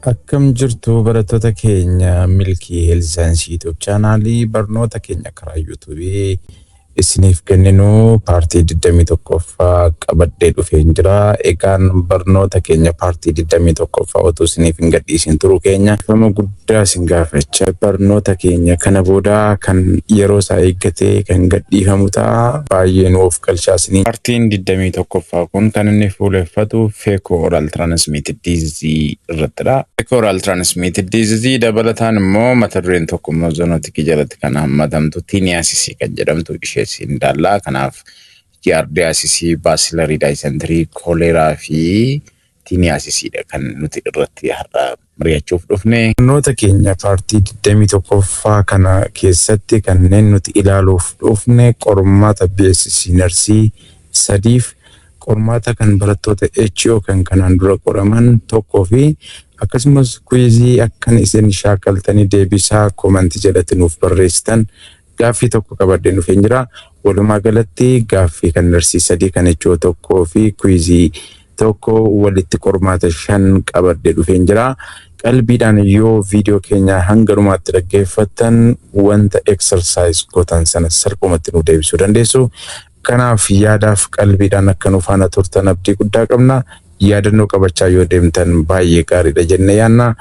Akkam jirtu barattoota keenya Milkii Health Science YouTube channelii barnoota keenya karaa YouTubeii isiniif kenninu partii 21ffaa qabadhee dhufeen jira. Egaan barnoota keenya partii 21ffaa otoo isiniif hin gadhiisin turuu keenya dhiifama guddaa isin gaafachaa barnoota keenya kana booda kan yeroo isaa eeggatee kan gadhiifamu ta'a. Baay'ee nu of galchaa isinii. Partiin 21ffaa kun kan inni fuuleffatu Feco Oral Transmitted Disease irrattidha. Feco Oral Transmitted Disease dabalataan immoo mata dureen tokko immoo zoonotikii jalatti kan hammatamtu Taeniasis kan jedhamtu ishee siin ilaalla. Kanaaf Giardiasis, Bacillary Dysentery, Koleeraa fi Taeniasisiidha kan nuti irratti har'a mari'achuuf dhufne. Barnoota keenya partii 21ffaa kana keessatti kanneen nuti ilaaluuf dhufne qormaata BSc Nursii sadiif qormaata kan barattoota HO kan kanaan dura qoraman tokkoo fi akkasumas quizii akkan isin shaakaltanii deebisaa commentii jalatti nuuf barreessitan gaaffii tokko qabadheen dhufeen jira. Walumaa galatti gaaffii kan narsii sadii kan HO tokkoo fi quizii tokko walitti qormaata shan qabadhee dhufeen jira. Qalbiidhaan yoo viidiyoo keenya hanga dhumaatti dhaggeeffattan wanta exercise gootan sana salphumatti nu deebisuu dandeessu. Kanaaf yaadaaf qalbiidhaan akka nu faana turtan abdii guddaa qabna. Yaadannoo qabachaa yoo deemtan baay'ee gaariidha jennee yaanna.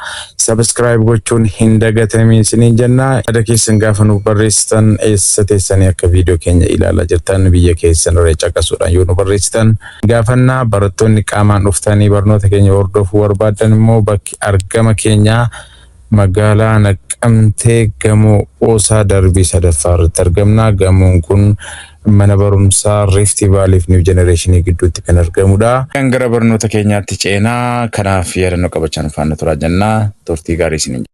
Subscribe gochuun hin dagatamii isiniin jenna. Yaada keessan gaafa nuuf barreessitan eessa teessanii akka viidiyoo keenya ilaalaa jirtan biyya keessan irra caqasuudhaan yoo nu barreessitan gaafannaa. Barattoonni qaamaan dhuftanii barnoota keenya hordofuu barbaadan immoo bakki argama keenyaa magaalaa Naqqamtee gamoo Oosaa darbii sadaffaa irratti argamna. Gamoon kun mana barumsaa Rift Valley fi New Generation gidduutti kan argamudha. Kan gara barnoota keenyaatti ceenaa. Kanaaf yaadannoo qabachaa nu faana turaa jennaa. Turtii gaarii isiniin.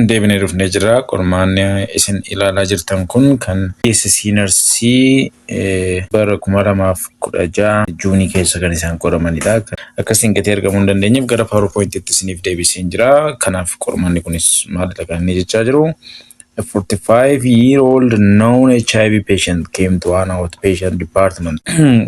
Deebinee dhufnee jira. Qormaanni isin ilaalaa jirtan kun kan BSc Nursii bara 2016 Juunii keessa kan isaan qoramanidha. Akkasiin gatee argamuu hin dandeenyeef gara PowerPointitti isiniif deebiseen jira. Kanaaf qormaanni kunis maalidha kan inni jechaa jiru? A 45-year-old known HIV patient came to an outpatient department,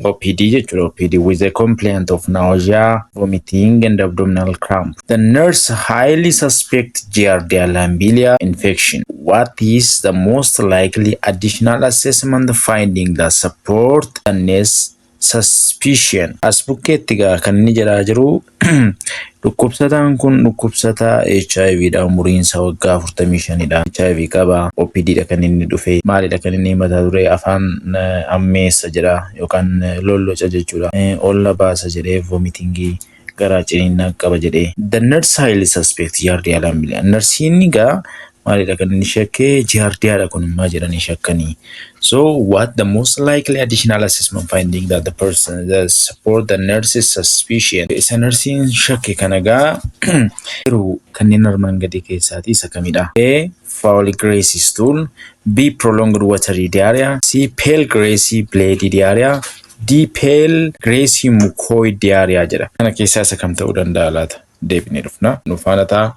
OPD jechuudha, OPD, with a complaint of nausea, vomiting and abdominal cramp. The nurse highly suspect Giardia lamblia infection. What is the most likely additional assessment finding that support the nurse suspicion? As bukkeetti egaa kan inni jedhaa jiru dhukkubsataan kun dhukkubsataa HIV dha. Umuriin isaa waggaa 45 dha. HIV qaba. OPD dha kan inni dhufe. Maalidha kan inni himataa ture? Afaan ammeessa jedha yookaan lolloca jechuudha. Olla baasa jedhee, vomitingii, garaa ciniinnaa qaba jedhee. The nurse highly suspect Giardia lamblia. Narsiin egaa maalidha kan inni shakkee? Giardiaadha kun immoo jedhanii shakkanii. So what the most likely additional assessment finding that the person that support the nurse's suspicion? Isa narsiin shakke kana egaa yeroo kanneen armaan gadii keessaatii isa kamidha? A. Foul greasy stool. B. Prolonged watery diarrhea. C. Pale greasy bloody diarrhea. D. Pale greasy mucoid diarrhea jedha. Kana keessaa isa kam ta'uu danda'a laata? Deebinee dhufna. Nu faana ta'a.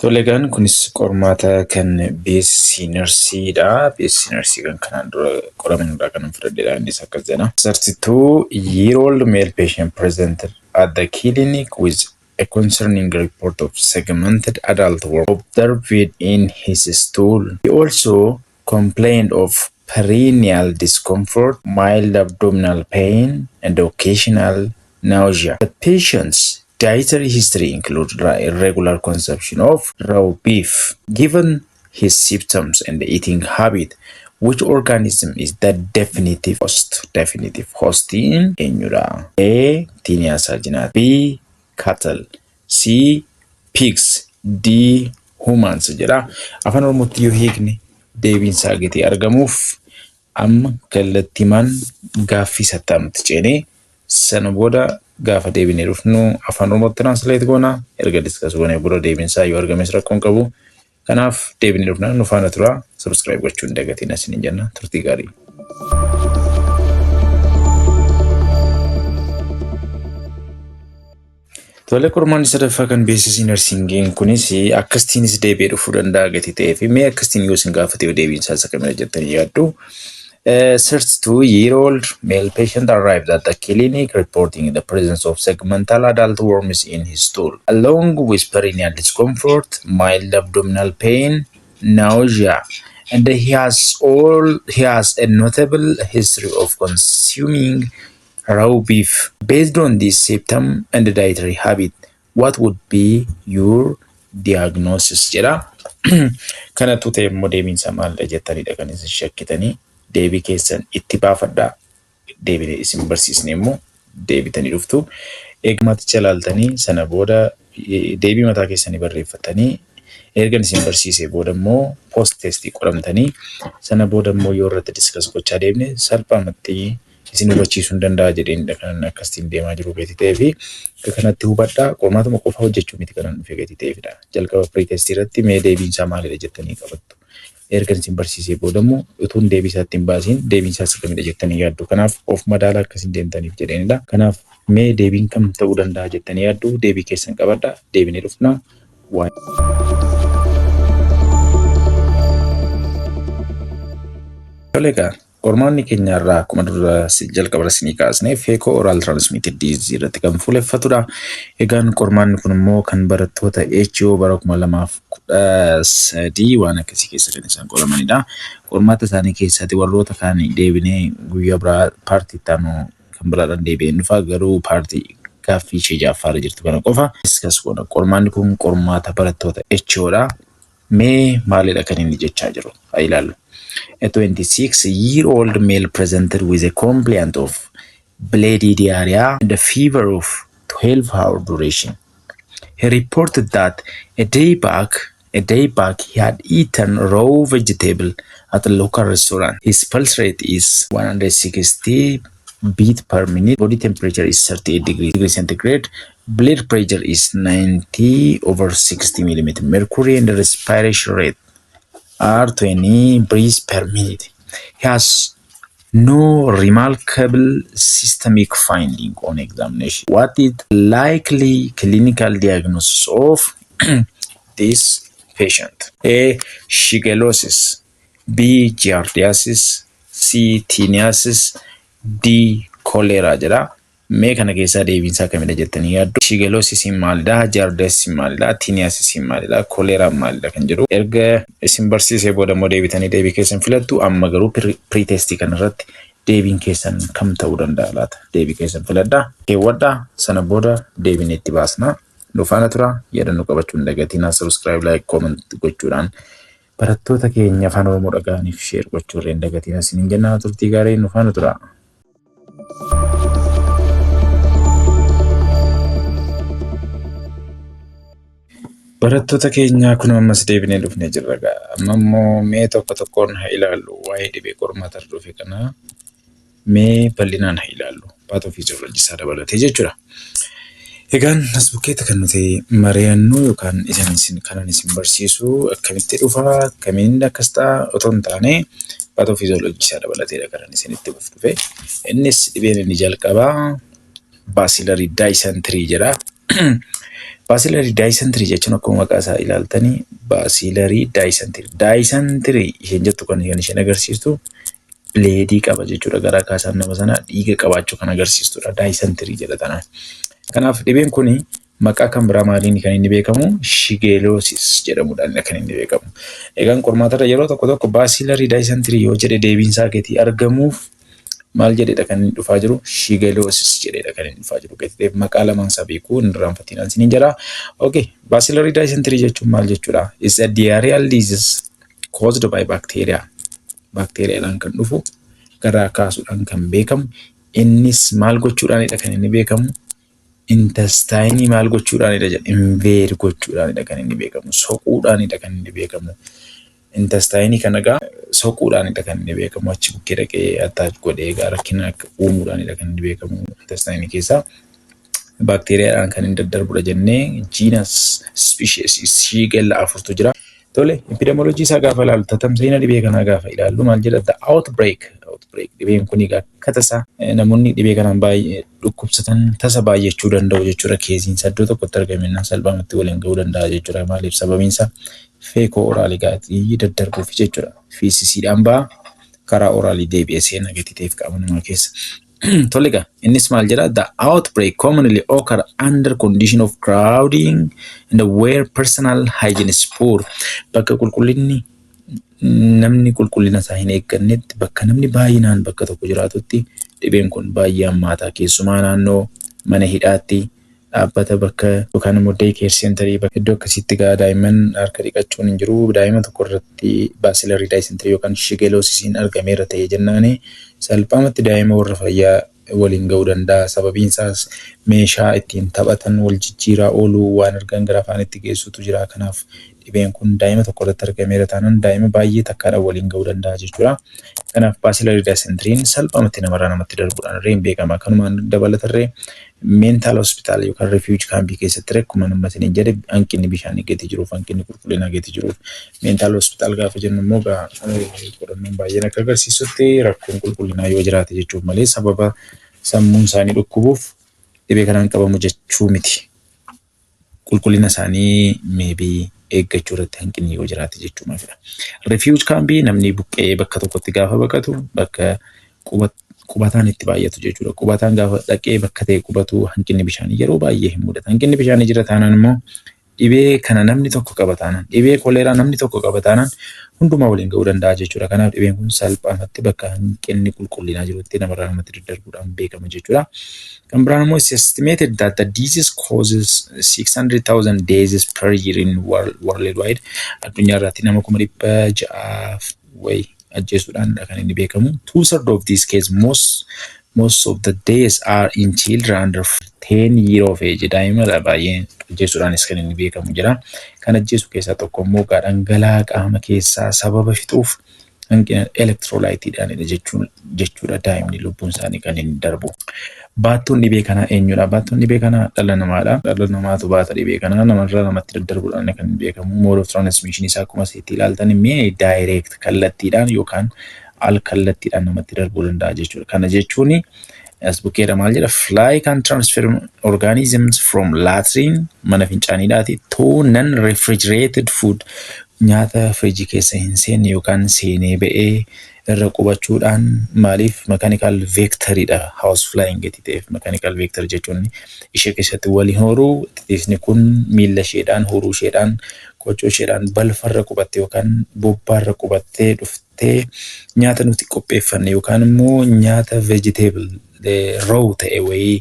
Tole, egaan kunis qormaata kan BSc Nursiidha. BSc Nursii kan kanaan dura qoraman irraa kan fudhadhedha. Innis akkas jedha. 32-year-old male patient presented at the clinic with a concerning report of segmented adult worm observed in his stool. He also complained of perineal discomfort, mild abdominal pain, and occasional nausea. The patient's dietary history includes irregular consumption of raw beef. Given his symptoms and eating habit, which organism is the definitive host? Definitive hostiin eenyudha? A. Taenia saginata. B. Cattle. C. Pigs. D. Humans jedha. Afaan Oromootti yoo hiikne deebiin isaa gatii argamuuf amma kallattiimaan gaaffii sattaanutti ceenee sana booda gaafa deebinee dhufnu afaan Oromootti translate goona. Erga discuss goonee booda deebiin isaa yoo argames rakkoo hin qabu. Kanaaf deebinee dhufna, nu faana tura. Subscribe gochuu hin dagatiin isiniin jenna. Turtii gaarii. Tole, qormaanni sadaffaa kan BSc Nursingiin kunis akkastiinis deebi'ee dhufuu danda'a gatii ta'ee fi mee akkastiin yoo isin gaafate yoo deebiin isaa isa kamidha jettanii yaaddu? A 32-year-old male patient arrived at the clinic reporting the presence of segmental adult worms in his stool, along with perineal discomfort, mild abdominal pain, nausea, and he has a notable history of consuming raw beef. Based on this symptom and the dietary habit, what would be your diagnosis jedha. Kanattu ta'e immoo deebiinsa maalidha jettanidha kan isin shakkitanii. Deebii keessan itti baafadhaa. Deebinee isin barsiisne immoo deebitanii dhuftu. Eegmaticha ilaaltanii, sana booda deebii mataa keessanii barreeffatanii, ergan isin barsiisee booda immoo post testii qoramtanii, sana booda immoo yoo irratti discuss gochaa deemne salphaamatti isin hubachiisuu hin danda'a jedheenidha kan akkasitiin deemaa jiru gatii ta'ee fi akka kanatti hubadhaa. Qormaatuma qofa hojjechuu miti kanan dhufe gatii ta'eefidha. Jalqaba pre-testii irratti mee deebiin isaa maalidha jettanii qabattu. Erga isin barsiisee booda immoo utuun deebii isaa ittiin baasiin deebiin isaa isa kamidha jettanii yaaddu? Kanaaf of madaala akkasiin deemtaniif jedheenidha. Kanaaf mee deebiin kam ta'uu danda'a jettanii yaaddu? Deebii keessan qabadha. Deebinee dhufna. Tole egaa, qormaanni keenya irraa akkuma dura jalqaba isinii kaasne feco oral transmitted disease irratti kan fuuleffatudha. Egaan qormaanni kun immoo kan barattoota HO bara 2013 waan akkasii keessa kan isaan qoramanidha. Qormaata isaanii keessatti warroota kaan deebinee guyyaa biraa partii itti aanu kan biraadhaan deebi'een dhufa, garuu partii gaaffii ishee ja'affaarra jirtu kana qofa discuss goona. Qormaanni kun qormaata barattoota HOdha. Mee maalidha kan inni jechaa jiru? Haa ilaallu. A 26-year-old male presented with a complaint of bloody diarrhea and a fever of 12-hour duration. He reported that a day back he had eaten raw vegetable at a local restaurant. His pulse rate is 160 beat per minute. Body temperature is 38 degrees centigrade. Blood pressure is 90 over 60 millimeter mercury and the respiration rate are 20 breaths per minute. He has no remarkable systemic finding on examination. What is likely clinical diagnosis of this patient? A. Shigellosis. B. Giardiasis. C. Teniasis. D. Cholera jedha. Mee kana keessaa deebiinsaa kamidha jettanii yaaddu? Shigellosisiin maalidha? Giardiasisiin maalidha? Teniasisiin maalidha? Choleraan maalidha kan jedhu. Erga isin barsiisee booda immoo deebitanii deebii keessan filattu. Amma garuu pre-testii kanarratti deebiin keessan kam ta'uu danda'a laata? Deebii keessan filadhaa. Keewwadhaa. Sana booda deebinee itti baasna. Nu faana tura. Yaadannoo qabachuu hin dagatinaa. Subscribe, like, comment gochuudhaan barattoota keenya afaan Oromoo dhaga'aniif share gochuu irra hin dagatinaa isiniin jenna. Turtii gaarii, nu faana tura. Barattoota keenya, kun ammas deebinee dhufnee jirra egaa. Amma immoo mee tokko tokkoon haa ilaallu, waa'ee dhibee qormaata irra dhufe kana mee bal'inaan haa ilaallu. Pathophysiology isaa dabalatee jechuudha. Egaan as bukkeetti kan nuti mari'annu yookaan isin isin kanan isin barsiisu akkamitti dhufa, akkamiin akkas ta'a otoo hin taane, pathophysiology isaa dabalateedha kanan isinitti himuuf dhufe. Innis dhibeen inni jalqabaa bacillary dysentery jedha. Bacillary dysentery jechuun akkuma maqaa isaa ilaaltanii bacillary dysentery. Dysentery isheen jettu kan isheen agarsiistu bloodii qaba jechuudha. Garaa kaasaan nama sanaa dhiiga qabaachuu kan agarsiistudha. Dysentery jedha tanaan. Kanaaf dhibeen kun maqaa kan biraa maaliin kan inni beekamu? Shigellosis jedhamuudhaan kan inni beekamu. Egaan qormaatarra yeroo tokko tokko bacillary dysentery yoo jedhe deebiin isaa gatii argamuuf maal jedhedha kan inni dhufaa jiru? Shigellosis jedhedha kan inni dhufaa jiru. Gatii maqaa lamaan isaa beekuu hin irraanfatinaan isiniin jedha. Okay, bacillary dysentery jechuun maal jechuudha? Is a diarrheal disease caused by bacteria. Baakteeriyaadhaan kan dhufu, garaa kaasuudhaan kan beekamu. Innis maal gochuudhaanidha kan inni beekamu? Intestineii maal gochuudhaanidha jedha? Invade gochuudhaanidha kan inni beekamu. Soquudhaanidha kan inni beekamu. Intestineii kana egaa soquudhaanidha kan inni beekamu. Achi bukkee dhaqee attach godhee egaa rakkina akka uumuudhaanidha kan inni beekamu intestineii keessaa. Baakteeriyaadhaan kan inni daddarbudha jennee, genus species Shigella afurtu jira. Tole, epidemiology isaa gaafa ilaallu, tatamsa'ina dhibee kanaa gaafa ilaallu maal jedha? The outbreak Outbreak. Dhibeen kun egaa akka tasaa namoonni dhibee kanaan baay'ee dhukkubsatan tasa baay'achuu danda'u jechuudha. Caseiin isaa iddoo tokkotti argamennaan salphaamatti waliin ga'uu danda'a jechuudha. Maaliif? Sababiin isaa feco oral gaatii daddarbuuf jechuudha. Fecesiidhaan ba'a, karaa oralii deebi'ee seena gatii ta'eef qaama namaa keessa. Tole egaa, innis maal jedha? The outbreak commonly occur under condition of crowding and where personal hygiene is poor. Bakka qulqullinni namni qulqullina isaa hin eeggannetti, bakka namni baay'inaan bakka tokko jiraatutti dhibeen kun baay'ee hammaataa, keessumaa naannoo mana hidhaatti, dhaabbata bakka yookaan immoo day care centerii, bakka iddoo akkasiitti gaa daa'imman harka dhiqachuun hin jiru. Daa'ima tokko irratti bacillary dysentery yookaan shigellosisiin argameera ta'ee jennaani salphaamatti daa'ima warra fayyaa waliin ga'uu danda'a. Sababiin isaas meeshaa ittiin taphatan wal jijjiiraa ooluu, waan argan gara afaanitti geessutu jira. Kanaaf dhibeen kun daa'ima tokko irratti argameera taanaan daa'ima baay'ee takkaadhaan waliin ga'uu danda'a jechuudha. Kanaaf bacillary dysenteryn salphaamatti namarraa namatti darbuudhaan irree hin beekama. Kanumaan dabalatarree mental hospital yookaan refugee campii keessatti, akkuma nama isiniin jedhe, hanqinni bishaanii gadi jiruuf, hanqinni qulqullinaa gadi jiruuf. Mental hospital gaafa jennu immoo qorannoon baay'een akka agarsiisutti rakkoon qulqullinaa yoo jiraate jechuuf malee sababa sammuun isaanii dhukkubuuf dhibee kanaan qabamu jechuu miti. Qulqullina isaanii maybe eeggachuu irratti hanqinni yoo jiraate jechuudha. Refugee campii, namni buqqee bakka tokkotti gaafa baqatu, bakka qubataan itti baay'atu jechuudha. Qubataan gaafa dhaqee bakka ta'e qubatu hanqinni bishaanii yeroo baay'ee hin mudata. Hanqinni bishaanii jira taanaan immoo dhibee kana namni tokko qaba taanaan, dhibee koleeraa namni tokko qaba taanaan hundumaa waliin ga'uu danda'a jechuudha. Kanaaf dhibeen kun salphaamatti bakka hanqinni qulqullinaa jirutti namarraa namatti daddarbuudhaan beekama jechuudha. Kan biraan immoo, it's estimated that the disease causes 600,000 deaths per year in worldwide. Addunyaa irratti nama 600,000 wayi ajjeesuudhaan kan inni beekamu. Two third of these cases, most of the deaths are in children under 10 year of age. Daa'ima baay'ee ajjeesuudhaanis kan inni beekamu jira. Kan ajjeesu keessaa tokko immoo dhangala'aa qaama keessaa sababa fixuuf hanqina electrolyteiidhaanidha jechuudha daa'imni lubbuun isaanii kan inni darbu. Baattuun dhibee kanaa eenyudha? Baattuun dhibee kanaa dhala namaadha. Dhala namaatu baata dhibee kanaa, namarraa namatti daddarbuudhaan kan beekamu. Mode of transmission isaa akkuma asitti ilaaltan mee direct kallattiidhaan yookaan al kallattiidhaan namatti darbuu danda'a jechuudha. Kana jechuun as bukkeedha maal jedha? Fly can transfer organisms from latrine, mana fincaaniidhaati, to non refrigerated food, nyaata firiijii keessa hin seenne yookaan seenee ba'ee irra qubachuudhaan. Maaliif? Mechanical vectoriidha house flying gati ta'eef. Mechanical vector jechuun ishee keessatti waliin horuu, titiisni kun miilla isheedhaan, horuu isheedhaan, qochoo isheedhaan balfarra qubatte yookaan bobbaarra qubattee dhuftee nyaata nuti qopheeffanne yookaan immoo nyaata vegetable raw ta'e wayii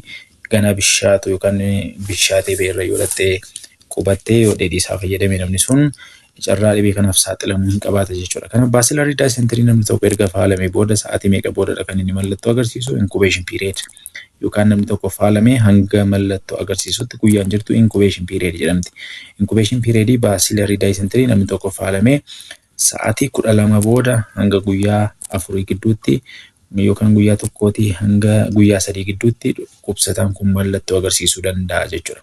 gana bishaatu yookaan bishaatee ba'e irra yoo dhattee qubattee, yoo dheedhii isaa fayyadame, namni sun carraa dhibee kanaaf saaxilamuu hin qabaata jechuudha. Kanaaf bacillary dysentery namni tokko erga faalamee booda sa'aatii meeqa boodadha kan inni mallattoo agarsiisu? Incubation period, yookaan namni tokko faalamee hanga mallattoo agarsiisutti guyyaan jirtu incubation period jedhamti. Incubation period bacillary dysentery namni tokko faalamee sa'aatii 12 booda hanga guyyaa 4 gidduutti yookaan guyyaa 1tii hanga guyyaa 3 gidduutti dhukkubsataan kun mallattoo agarsiisuu danda'a jechuudha.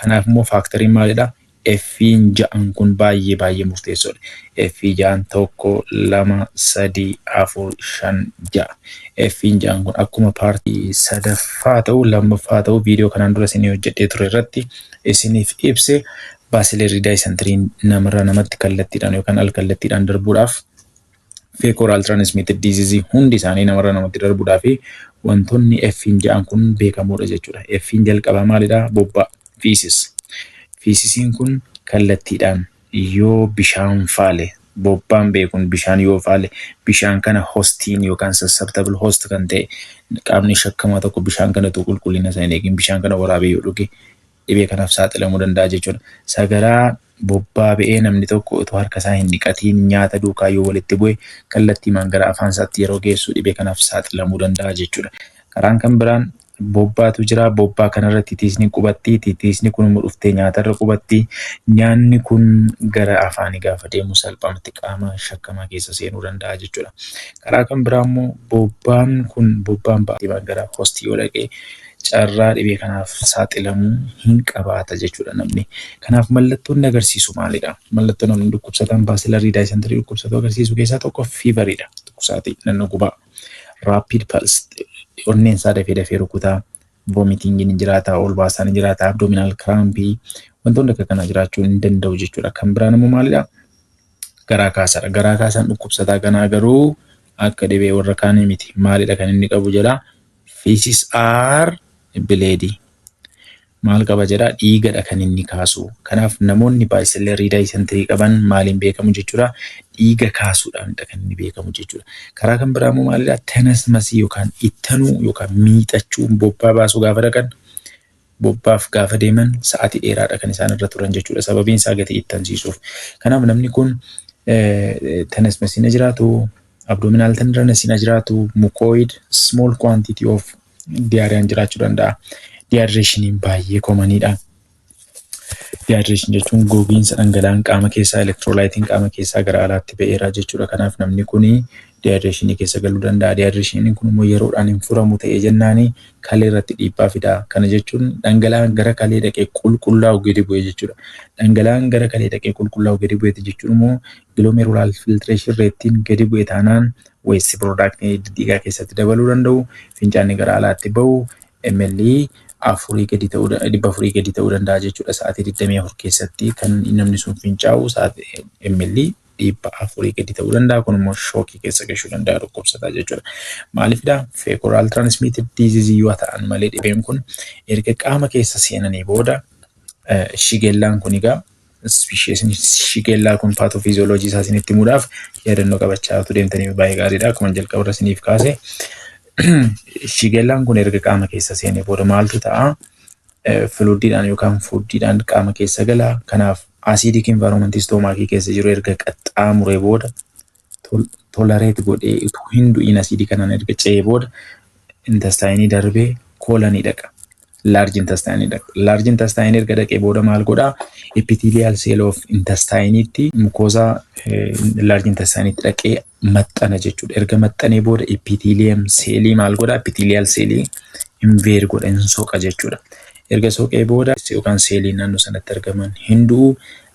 Kanaaf immoo factoriin maalidhaa? F'n ja'an kun baay'ee baay'ee murteessoodha. F ja'an tokko, lama, sadii, afur, shan, ja'a. F'n ja'an kun akkuma partii sadaffaa ta'u, lammaffaa ta'u, viidiyoo kanaan dura isinii hojjedhee ture irratti isiniif ibse, bacillary dysenteryn namarraa namatti kallattiidhaan yookaan al kallattiidhaan darbuudhaaf, feco oral transmitted disease hundi isaanii namarraa namatti darbuudhaaf wantoonni F'n ja'an kun beekamoodha jechuudha. F'n jalqabaa maalidhaa? Bobbaa, feces. Fecesiin kun kallattiidhaan yoo bishaan faale, bobbaan beekuun bishaan yoo faale, bishaan kana hostiin yookaan susceptible host kan ta'e qaamni shakkamaa tokko bishaan kanatu qulqullina isaa hin eegin bishaan kana waraabee yoo dhuge dhibee kanaaf saaxilamuu danda'a jechuudha. Sagaraa bobbaa ba'ee namni tokko otoo harka isaa hin dhiqatiin nyaata duukaa yoo walitti bu'e, kallattiimaan gara afaan isaatti yeroo geessu dhibee kanaaf saaxilamuu danda'a jechuudha. Karaan kan biraan bobbaatu jira. Bobbaa kanarra titiisni qubatti. Titiisni kun immoo dhuftee nyaatarra qubatti. Nyaanni kun gara afaanii gaafa deemu salphumatti qaama shakkamaa keessa seenuu danda'a jechuudha. Karaa kan biraa immoo bobbaan kun bobbaan ba'aa gara hostii yoo dhaqe carraa dhibee kanaaf saaxilamuu hin qabaata jechuudha namni. Kanaaf mallattoon inni agarsiisu maalidha? Mallattoon namni dhukkubsataan bacillary dysentery dhukkubsatu agarsiisu keessaa tokko feveriidha. Dhukkubsaatii, naannoo gubaa. Rapid pulse, onneen isaa dafee dafee rukutaa, vomitingiin ni jiraata, ol baasaan ni jiraata, abdominal crampii, wantoonni akka kanaa jiraachuu hin danda'u jechuudha. Kan biraan immoo maalidha? Garaa kaasaadha. Garaa kaasaan dhukkubsataa kanaa garuu akka dhibee warra kaanii miti. Maalidha kan inni qabu jedha? Feces are bloody. Maal qaba jedha? Dhiigadha kan inni kaasu. Kanaaf namoonni bacillary dysentery qaban maaliin beekamu jechuudha? Dhiiga kaasuudhaanidha kan inni beekamu jechuudha. Karaa kan biraa immoo maalidha? Tenesmusii yookaan ittanuu yookaan miixachuu, bobbaa baasuu gaafa dhaqan, bobbaaf gaafa deeman sa'aatii dheeraadha kan isaan irra turan jechuudha. Sababiin isaa gatii ittansiisuuf. Kanaaf namni kun tenesmusiin jiraatu, abdominal tenderness jiraatu, mucoid small quantity of diarrheaan jiraachuu danda'a. Dehydrationiin baay'ee commoniidha. Dehydration jechuun gogiinsa dhangala'aan qaama keessaa, electrolyteiin qaama keessaa gara alaatti ba'eera jechuudha. Kanaaf namni kun dehydrationii keessa galuu danda'a. Dehydrationiin kun immoo yeroodhaan hin furamu ta'ee jennaani kalee irratti dhiibbaa fida. Kana jechuun dhangala'aan gara kalee dhaqee qulqullaa'u gadi bu'e jechuudha. Dhangala'aan gara kalee dhaqee qulqullaa'u gadi bu'e jechuun immoo glomerular filtration rateiin gadi bu'e taanaan waste productii dhiigaa keessatti dabaluu danda'u. Fincaanni gara alaatti bahu ml 4 gadi ta'uu, 400 gadi ta'uu danda'a jechuudha. Sa'aatii 24 keessatti kan namni sun fincaa'u sa'aatii ml 400 gadi ta'uu danda'a. Kun immoo shockii keessa gashuu danda'a dhukkubsataa jechuudha. Maaliifidha? Fecal transmitted disease yoo ta'an malee dhibeen kun erga qaama keessa seenanii booda, shigellaan kun egaa speciesiin shigellaa kun pathophysiology isaa isinitti himuudhaaf yaadannoo qabachaa utuu deemtanii baay'ee gaariidha. Akkuma jalqaba irra isiniif kaase, shigellaan kun erga qaama keessa seenee booda maaltu ta'a? Fluidiidhaan yookaan foodiidhaan qaama keessa gala. Kanaaf acidic environmentii stomachii keessa jiru erga qaxxaamuree booda, tolerate godhee utuu hin du'iin acidii kanaan erga ce'ee booda, intestineii darbee colonii dhaqa. Large intestineii dhaqa. Large intestineii erga dhaqee booda maal godhaa? Epithelial cell of intestineiitti, mucosa large intestineiitti dhaqee maxxana jechuudha. Erga maxxanee booda epithelium cellii maal godhaa? Epithelial cellii invade godha, hin soqa jechuudha. Erga soqee booda yookaan celliin naannoo sanatti argaman hin du'u,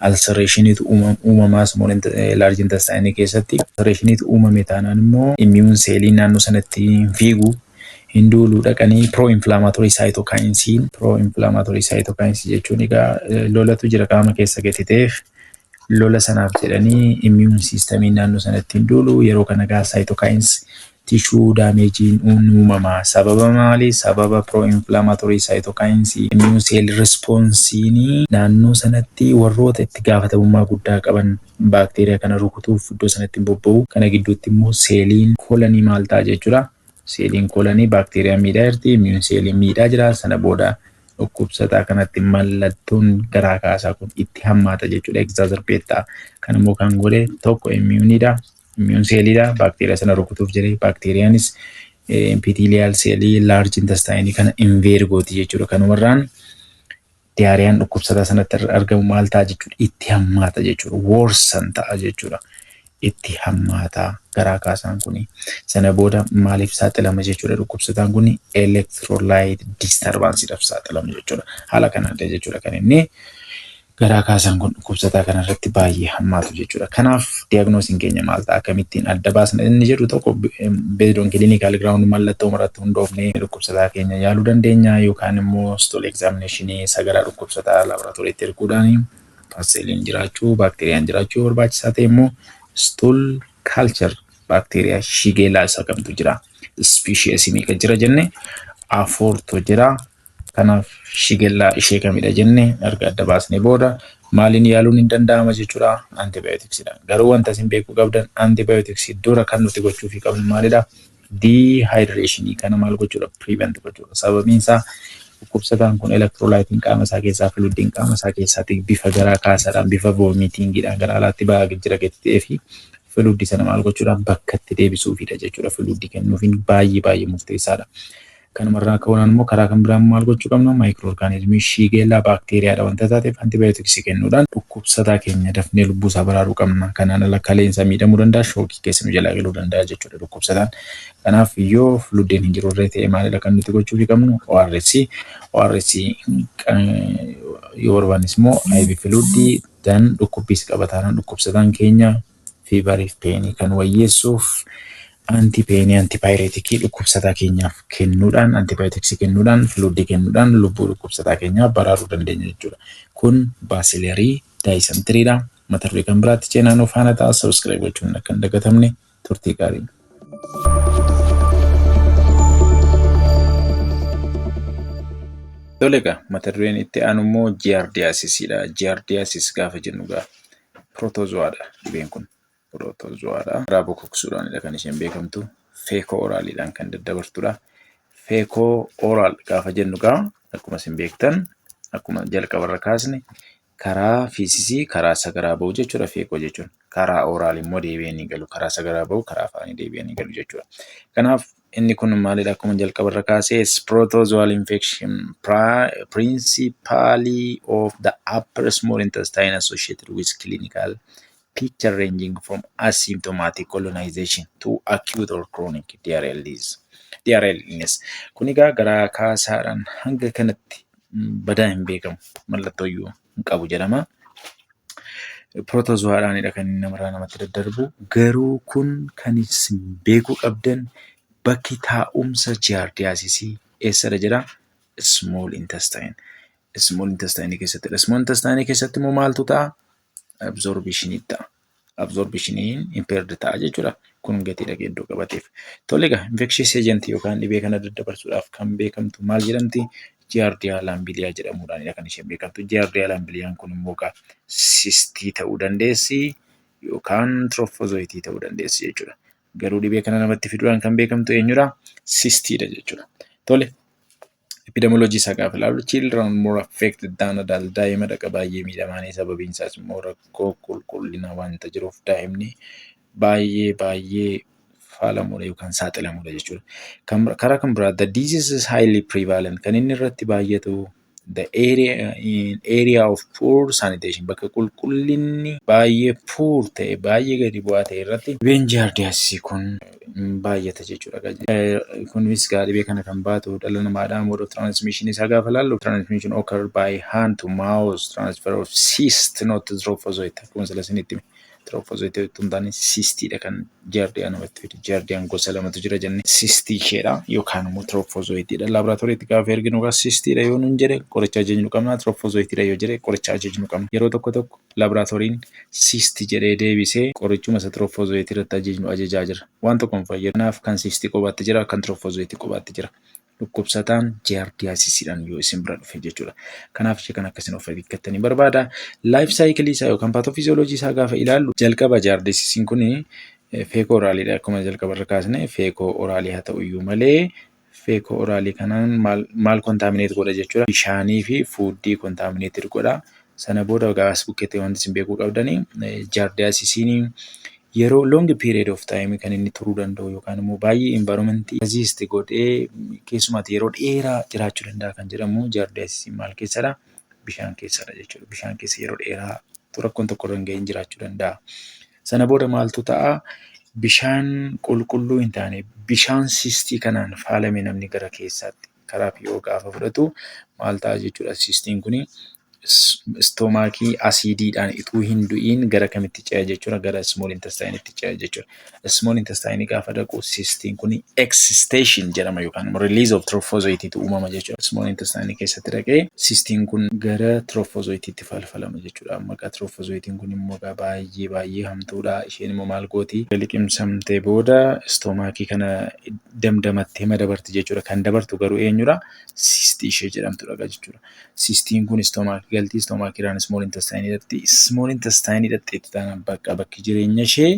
ulcerationiitu uumamaa small large intestineii keessatti. Ulcerationiitu uumame taanaan immoo immune celliin naannoo sanatti hin fiigu, hin duuluu dhaqanii pro-inflammatory cytokinesiin. Pro-inflammatory cytokinesii jechuun egaa lolatu jira qaama keessa gati ta'eef, lola sanaaf jedhanii immune systemiin naannoo sanatti hin duulu. Yeroo kana egaa cytokines tissue damageiin uumama. Sababa maalii? Sababa pro-inflammatory cytokinesii immune cell responseiin naannoo sanatti warroota itti gaafatamummaa guddaa qaban baakteeriyaa kana rukutuuf iddoo sanatti hin bobba'u. Kana gidduutti immoo celliin colonii maal ta'a jechuudha? Celliin colonii baakteeriyaa miidhaa jirti, immune celliin miidhaa jira. Sana booda dhukkubsataa kanatti mallattoon garaa kaasaa kun itti hammaata jechuudha. Exacerbate ta'a. Kan immoo kan godhe tokko immuneiidha. Immune celliidha. Baakteeriyaa sana rukutuuf jedhee baakteeriyaanis epithelial cellii large intestineii kana invade gooti jechuudha. Kanumarraan diarrheaan dhukkubsataa sanatti argamu maal ta'a jechuudha? Itti hammaata jechuudha. Worsen ta'a jechuudha. Itti hammaata garaa kaasaan kuni. Sana booda maaliif saaxilama jechuudha dhukkubsataan kuni? Electrolyte disturbanceiidhaaf saaxilama jechuudha. Haala kanaan jechuudha kan inni garaa kaasaan kun dhukkubsataa kanarratti baay'ee hammaatu jechuudha. Kanaaf diagnosisiin keenya maal ta'a? Akkamittiin adda baasna inni jedhu, tokko based on clinical ground, mallattoo irratti hundoofnee dhukkubsataa keenya yaaluu dandeenya, yookaan immoo stool examinationii, sagaraa dhukkubsataa laaboraatooriitti erguudhaan bacilliin jiraachuu, baakteeriyaan jiraachuu, barbaachisaa ta'e immoo stool culture baakteeriyaa shigellaa isa kamtu jira? Speciesii meeqa jira jenne? Afurtu jira. Kanaaf shigellaa ishee kamidha jenne erga adda baasnee booda maaliin yaaluun hin danda'ama jechuudha? Antibioticsiidhaan. Garuu wanta isin beekuu qabdan, antibioticsii dura kan nuti gochuufii qabnu maalidha? Dehydrationii kana maal gochuudha? Prevent gochuudha. Sababiin isaa dhukkubsataan kun electrolyteiin qaama isaa keessaa, fluidiin qaama isaa keessaatii bifa garaa kaasaadhaan, bifa vomitingiidhaan gara alaatti ba'aa jira gati ta'ee fi fluidii sana maal gochuudhaan bakka itti deebisuufidha jechuudha. Fluidii kennuufiin baay'ee baay'ee murteessaadha. Kanumarraa ka'uudhaan immoo karaa kan biraan maal gochuu qabna? Microorganismii shigella baakteeriyaadha wanta taateef antibioticsii kennuudhaan dhukkubsataa keenya dafnee lubbuu isaa baraaruu qabna. Kanaan ala kaleensa miidhamuu danda'a, shockii keessa nu jalaa galuu danda'a jechuudha dhukkubsataan. Kanaaf yoo fluidiin hin jiru irree ta'e maalidha kan nuti gochuufii qabnu? ORS. ORS yoo barbaannes immoo IV fluidii dan dhukkubbiis qaba taanaan dhukkubsataan keenya feveriif painii kan wayyeessuuf Antipainii, antipyreticii dhukkubsataa keenyaaf kennuudhaan, antibioticsii kennuudhaan, fluidii kennuudhaan lubbuu dhukkubsataa keenyaa baraaruu dandeenya jechuudha. Kun bacillary dysenterydha. Mata duree kan biraatti ceenaa nuuf faana ta'a. Subscribe gochuun akka hin dagatamne. Turtii gaarii. Tole egaa, mata dureen itti aanu immoo Giardiasisiidha. Giardiasis gaafa jennu egaa protozoadha dhibeen kun. Protozoadha. Karaa bokoksuudhaanidha kan isheen beekamtu. Feco oraliidhaan kan daddabartudha. Feco oral gaafa jennu egaa akkuma isin beektan, akkuma jalqabarra kaasne, karaa fecesii, karaa sagaraa bahu jechuudha feco jechuun. Karaa oral immoo deebi'anii galu. Karaa sagaraa bahu, karaa afaanii deebi'anii galu jechuudha. Kanaaf inni kun maalidha? Akkuma jalqabarra kaasee, protozoal infection principally of the upper small intestine associated with clinical picture ranging from asymptomatic colonization to acute or chronic diarrheal disease. Diarrheal illness. Kun egaa garaa kaasaadhaan hanga kanatti badaa hin beekamu. Mallattoo iyyuu hin qabu jedhama. Protozoadhaanidha kan inni namarraa namatti daddarbu. Garuu kun kan isin beekuu qabdan, bakki taa'umsa giardiasisii eessadha jedha? Small intestine. Small intestine keessattidha. Small intestine keessatti immoo maaltu ta'a? Absorptionii ta'a. Absorptioniin impaired ta'a jechuudha. Kun gatii dhaqee iddoo qabateef. Tole egaa, infectious agent yookaan dhibee kana daddabarsuudhaaf kan beekamtu maal jedhamti? Giardia lamblia jedhamuudhaanidha kan isheen beekamtu. Giardia lambliaan kun immoo egaa cystii ta'uu dandeessi yookaan trophozoiteii ta'uu dandeessi jechuudha. Garuu dhibee kana namatti fiduudhaan kan beekamtu eenyudha? Cystiidha jechuudha. Tole, epidemiology isaa gaafa ilaallu, children more affected than adult, daa'ima dhaqa baay'ee miidhamaanii, sababiin isaas immoo rakkoo qulqullina wanta jiruuf daa'imni baay'ee baay'ee faalamuudha yookaan saaxilamuudha jechuudha. Karaa kan biraa, the disease is highly prevalent, kan inni irratti baay'atu the area in area of poor sanitation, bakka qulqullinni baay'ee poor ta'e, baay'ee gadi bu'aa ta'e irratti dhibeen giardiasisii kun baay'ata jechuudha. Kunis egaa dhibee kana kan baatu dhala namaadha. Mode of transmission isaa gaafa ilaallu, transmission occur by hand to mouth transfer of cyst, not trophozoite. Akkuma sila isinitti hime, trophozoite otoo hin taane cystiidha kan giardia namatti fidu. Giardiaan gosa lamatu jira jenne, cystii isheedha yookaan immoo trophozoiteiidha. Laaboraatooriitti gaafa erginu egaa cystiidha yoo nuun jedhe qoricha ajajnu qabna. Trophozoiteiidha yoo jedhe qoricha ajajnu qabna. Yeroo tokko tokko laaboraatooriin cystii jedhee deebisee qorichuma isa trophozoiteii irratti ajajnu ajajaa jira. Waan tokko hin fayyadu. Kanaaf kan cystii kophaatti jira, kan trophozoiteii kophaatti jira. Dhukkubsataan giardiasisiidhaan yoo isin bira dhufe jechuudha. Kanaaf ishee kan akkasiin of eeggattanii barbaada. Life cycleii isaa yookaan pathophysiology isaa gaafa ilaallu, jalqaba giardiasisiin kun feco oraliidha. Akkuma jalqaba irra kaasne feco oralii haa ta'u iyyuu malee, feco oralii kanaan maal contaminate godha jechuudha? Bishaanii fi foodii contaminate godha. Sana booda gaas bukkeetti wanti isin beekuu qabdanii, giardiasisiin yeroo long period of time kan inni turuu danda'u yookaan immoo baay'ee environmentii resist godhee keessumaatti yeroo dheeraa jiraachuu danda'a kan jedhamu giardiasisiin maal keessadha? Bishaan keessadha jechuudha. Bishaan keessa yeroo dheeraa rakkoon tokko irra hin gahin jiraachuu danda'a. Sana booda maaltu ta'a? Bishaan qulqulluu hin taane, bishaan cystii kanaan faalame namni gara keessaatti karaa PO gaafa fudhatu maal ta'a jechuudha? Cystiin kuni stomachii acidiidhaan ituu hin du'iin gara kamitti ce'a jechuudha? Gara small intestine ce'a jechuudha. Small intestine gaafa dhaqu cystiin kun excystation jedhama yookaan immoo release of trophozoite uumama jechuudha. Small intestine keessatti dhaqee cystiin kun gara trophozoiteetti falfalama jechuudha. Maqaa trophozoitiin kun immoo baay'ee baay'ee hamtuudha. Isheen immoo maal gooti? Liqimsamtee booda stomachii kana damdamattee madabarti jechuudha. Kan dabartu garuu eenyudha? Cystii ishee jedhamtudha jechuudha. Cystiin kun stomachii galti. Stomachiidhaan small intestine dhaqxi. Small intestine dhaqxeetti taanaan bakka bakki jireenya ishee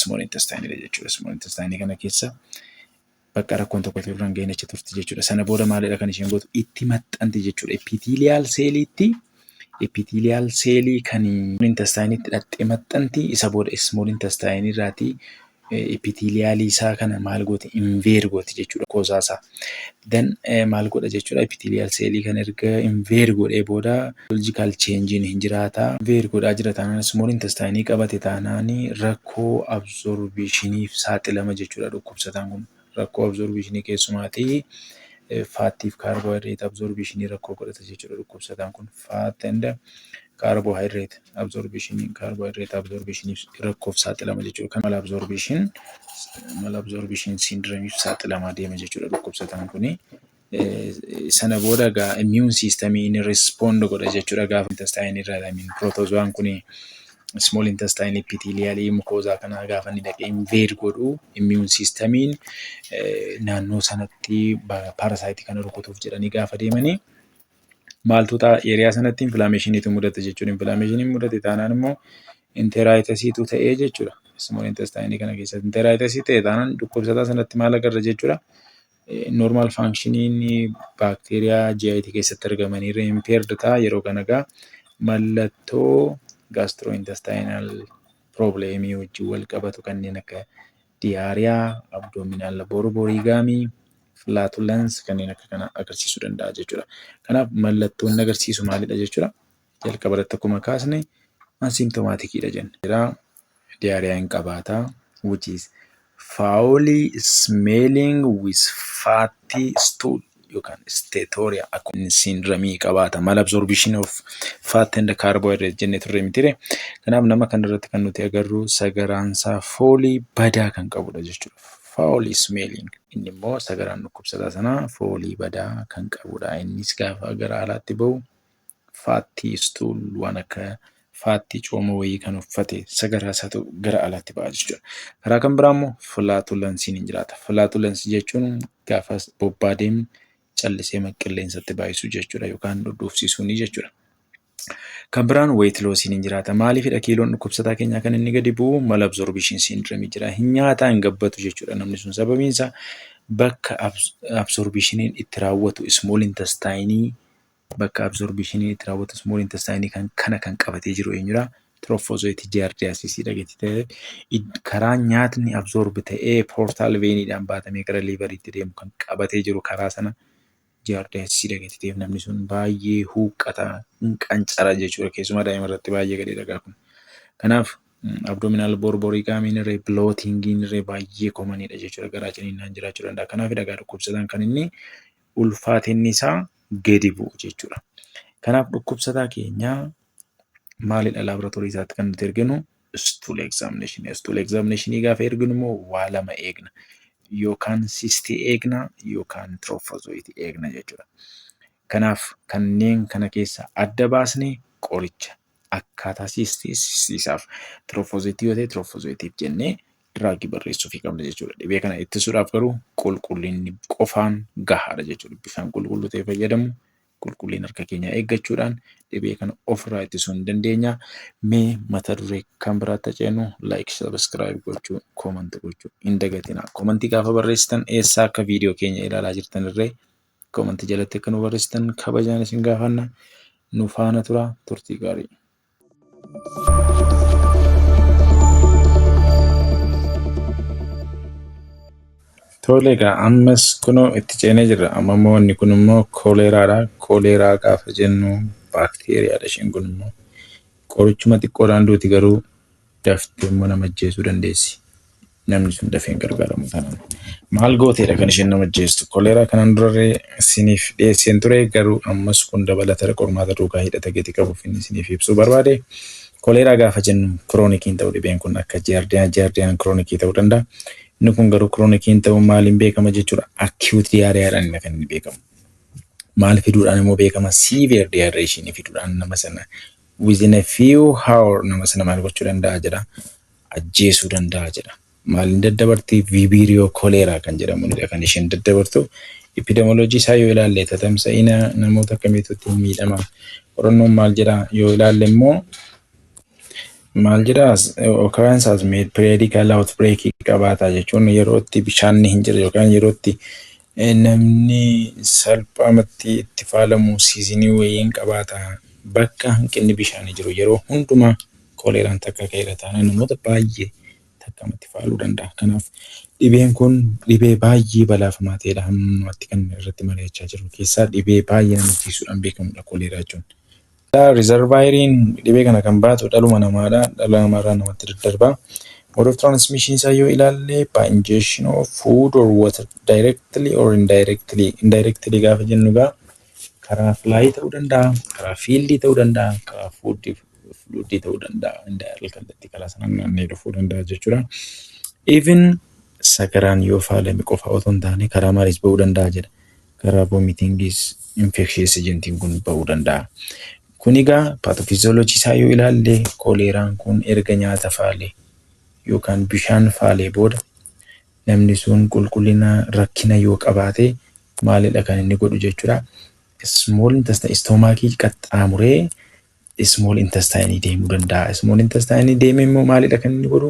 small intestine jechuudha. Small intestine kana keessa bakka rakkoon tokko irra hin gahin achi turti jechuudha. Sana booda maalidha kan isheen gootu? Itti maxxanti jechuudha. Epithelial celliitti, epithelial cellii kan intestine'itti dhaqxee maxxanti. Isa booda small intestine irraatii epithelialii isaa kana maal gooti? Invade gooti jechuudha koosaasaa. Then maal godha jechuudha? Epithelial cellii kana erga invade godhee booda logical change'n hin jiraata. Invade godhaa jira taanaan, small intestine qabate taanaan, rakkoo absorptioniif saaxilama jechuudha dhukkubsataan kun. Rakkoo absorptionii, keessumaatii fatiif carbohydrate absorptionii rakkoo godhata jechuudha dhukkubsataan kun. Fat and Carbohydrate absorptioniif rakkoof saaxilama jechuudha. Kan malabsorption syndromeiif saaxilamaa deema jechuudha dhukkubsataan kuni. Sana booda egaa immune systemiin respond godha jechuudha gaafa intestine irraa protozoaan kuni small intestine epithelial mucosa kana gaafa inni dhaqee invade godhu, immune systemiin naannoo sanatti parasite kana rukutuuf jedhanii gaafa deemanii maaltu ta'a? Area sanatti inflammationiitu mudata jechuudha. Inflammationiin mudate taanaan immoo enteritisiitu ta'ee jechuudha. Small intestine kana keessatti enteritisii ta'e taanaan dhukkubsataa sanatti maal agarra jechuudha? Normal functioniin baakteeriyaa GIT keessatti argamanii impaired ta'a. Yeroo kana egaa mallattoo gastrointestinal problemii wajjin wal qabatu kanneen akka diarrhea, abdominal borborygmi, flatulence kanneen akka kana agarsiisuu danda'a jechuudha. Kanaaf mallattoon inni agarsiisu maalidha jechuudha? Jalqaba irratti akkuma kaasne asymptomaticiidha jenna. Diarrhea hin qabaataa, which is foul smelling with fatty stool yookaan steatorrhea akkuma syndromeii qabaata. Malabsorption of fat and carbohydrate jennee turre mitire. Kanaaf nama kanarratti kan nuti agarru sagaraansaa foolii badaa kan qabudha jechuudha. Foul smelling. Inni immoo sagaraan dhukkubsataa sanaa foolii badaa kan qabudha. Innis gaafa gara alaatti bahu fatty stool, waan akka fatty, cooma wayii kan uffate sagaraa isaatu gara alaatti ba'a jechuudha. Karaa kan biraa immoo flatulenceiin hin jiraata. Flatulenceii jechuun gaafa bobbaa deemu callisee qilleensatti baay'isuu jechuudha yookaan dhudhuufsisuuni jechuudha. Kan biraan weight lossiin hin jiraata. Maaliifidha kiiloon dhukkubsataa keenyaa kan inni gadi bu'u? Malabsorption syndromeii jira. Hin nyaataa hin gabbatu jechuudha namni sun. Sababiin isaa bakka absorptioniin itti raawwatu small intestineii, bakka absorptioniin itti raawwatu small intestineii kan kana kan qabatee jiru eenyudha? Trophozoite giardiasisiidha gati ta'e, karaa nyaatni absorb ta'ee portal veiniidhaan baatamee gara liveriitti deemu kan qabatee jiru karaa sana giardiasisiidha gati ta'eef, namni sun baay'ee huuqqata, hin qancara jechuudha. Keessumaa daa'ima irratti baay'ee gadheedha gaa kun. Kanaaf abdominal borborygmiin irree, bloatingiin irree baay'ee commoniidha jechuudha. Garaa ciniinnaan jiraachuu danda'a. Kanaaf dhagaa dhukkubsataan kan inni ulfaatinni isaa gadi bu'u jechuudha. Kanaaf dhukkubsataa keenya maalidha laaboraatoorii isaatti kan nuti erginu? Stool examination. Stool examination gaafa erginu immoo waa lama eegna. Yookaan cystii eegna yookaan trophozoiteii eegna jechuudha. Kanaaf kanneen kana keessa adda baasnee qoricha akkaataa cystii cystiisaaf, trophozoiteii yoo ta'e trophozoiteiif jennee drugii barreessuufii qabna jechuudha. Dhibee kana ittisuudhaaf garuu qulqullinni qofaan gahaadha jechuudha. Bishaan qulqulluu ta'e fayyadamu, qulqullina harka keenyaa eeggachuudhaan dhibee kana ofirraa ittisuu ni dandeenya. Mee mata duree kan biraatti ceenu, like, subscribe gochuu, commentii gochuu hin dagatinaa. Commentii gaafa barreessitan eessaa akka viidiyoo keenya ilaalaa jirtan irree commentii jalatti akka nu barreessitan kabajaan isin gaafanna. Nu faana tura, turtii gaarii. Tole egaa ammas kunoo itti ceenee jirra. Amma immoo inni kun immoo koleeraadha. Koleeraa gaafa jennu baakteeriyaadha isheen kun immoo. Qorichuma xiqqoodhaan duuti, garuu daftee immoo nama ajjeesuu dandeessi. Namni sun dafee hin gargaaramu taanaan. Maal gooteedha kan isheen nama ajjeestu? Koleeraa kanaan durarree isiniif dhiyeesseen ture, garuu ammas kun dabalata qormaata duukaa hidhata gati qabuuf inni isiniif ibsuu barbaade. Koleeraa gaafa jennu chroniciin ta'uu, dhibeen kun akka giardia, giardiaan chronicii ta'uu danda'a. Inni kun garuu chroniciin ta'uu maaliin beekama jechuudha? Acute diarrheadhaan inni kan inni beekamu. Maal fiduudhaan immoo beekama? Severe dehydration fiduudhaan nama sana within a few hour nama sana maal gochuu danda'a jedha? Ajjeesuu danda'a jedha. Maaliin daddabarti? Vibrio cholerae kan jedhamunidha kan isheen daddabartu. Epidemiology isaa yoo ilaalle, tatamsa'ina namoota akkamiitu ittiin miidhama? Qorannoon maal jedha yoo ilaalle immoo, maal jedha? Occurrence has made periodical outbreak qabaata jechuun yeroo itti bishaanni hin jirre yookaan yeroo itti namni salphaamatti itti faalamu seasonii wayiin qabaata. Bakka hanqinni bishaanii jiru yeroo hundumaa koleeraan takka ka'eera taanaan namoota baay'ee takkamatti faaluu danda'a. Kanaaf dhibeen kun dhibee baay'ee balaafamaa ta'edha. Hammaatti kan irratti mari'achaa jiru keessaa dhibee baay'ee nama ajjeesuudhaan beekamudha koleeraa jechuun. Reservoiriin dhibee kana kan baatu dhaluma namaadha. Dhala namaarraa namatti daddarba. Mode of transmission isaa yoo ilaalle, by ingestion of food or water directly or indirectly. Indirectly gaafa jennu egaa Karaa flyii ta'uu danda'a, karaa fecal ta'uu danda'a, karaa foodii ta'uu danda'a. Indirect kallattii karaa sanaan naanna'ee dhufuu danda'a jechuudha. Even sagaraan yoo faalame qofa otoo hin taane karaa maaliis ba'uu danda'a jedha. Karaa vomitingis infectious agentiin kun ba'uu danda'a. Kun egaa pathophysiology isaa yoo ilaalle, koleeraan kun erga nyaata faalee yookaan bishaan faalee booda namni sun qulqullina rakkina yoo qabaate maalidha kan inni godhu jechuudha. Small intestine, stomachii qaxxaamuree small intestine deemuu danda'a. Small intestine deemee immoo maalidha kan inni godhu?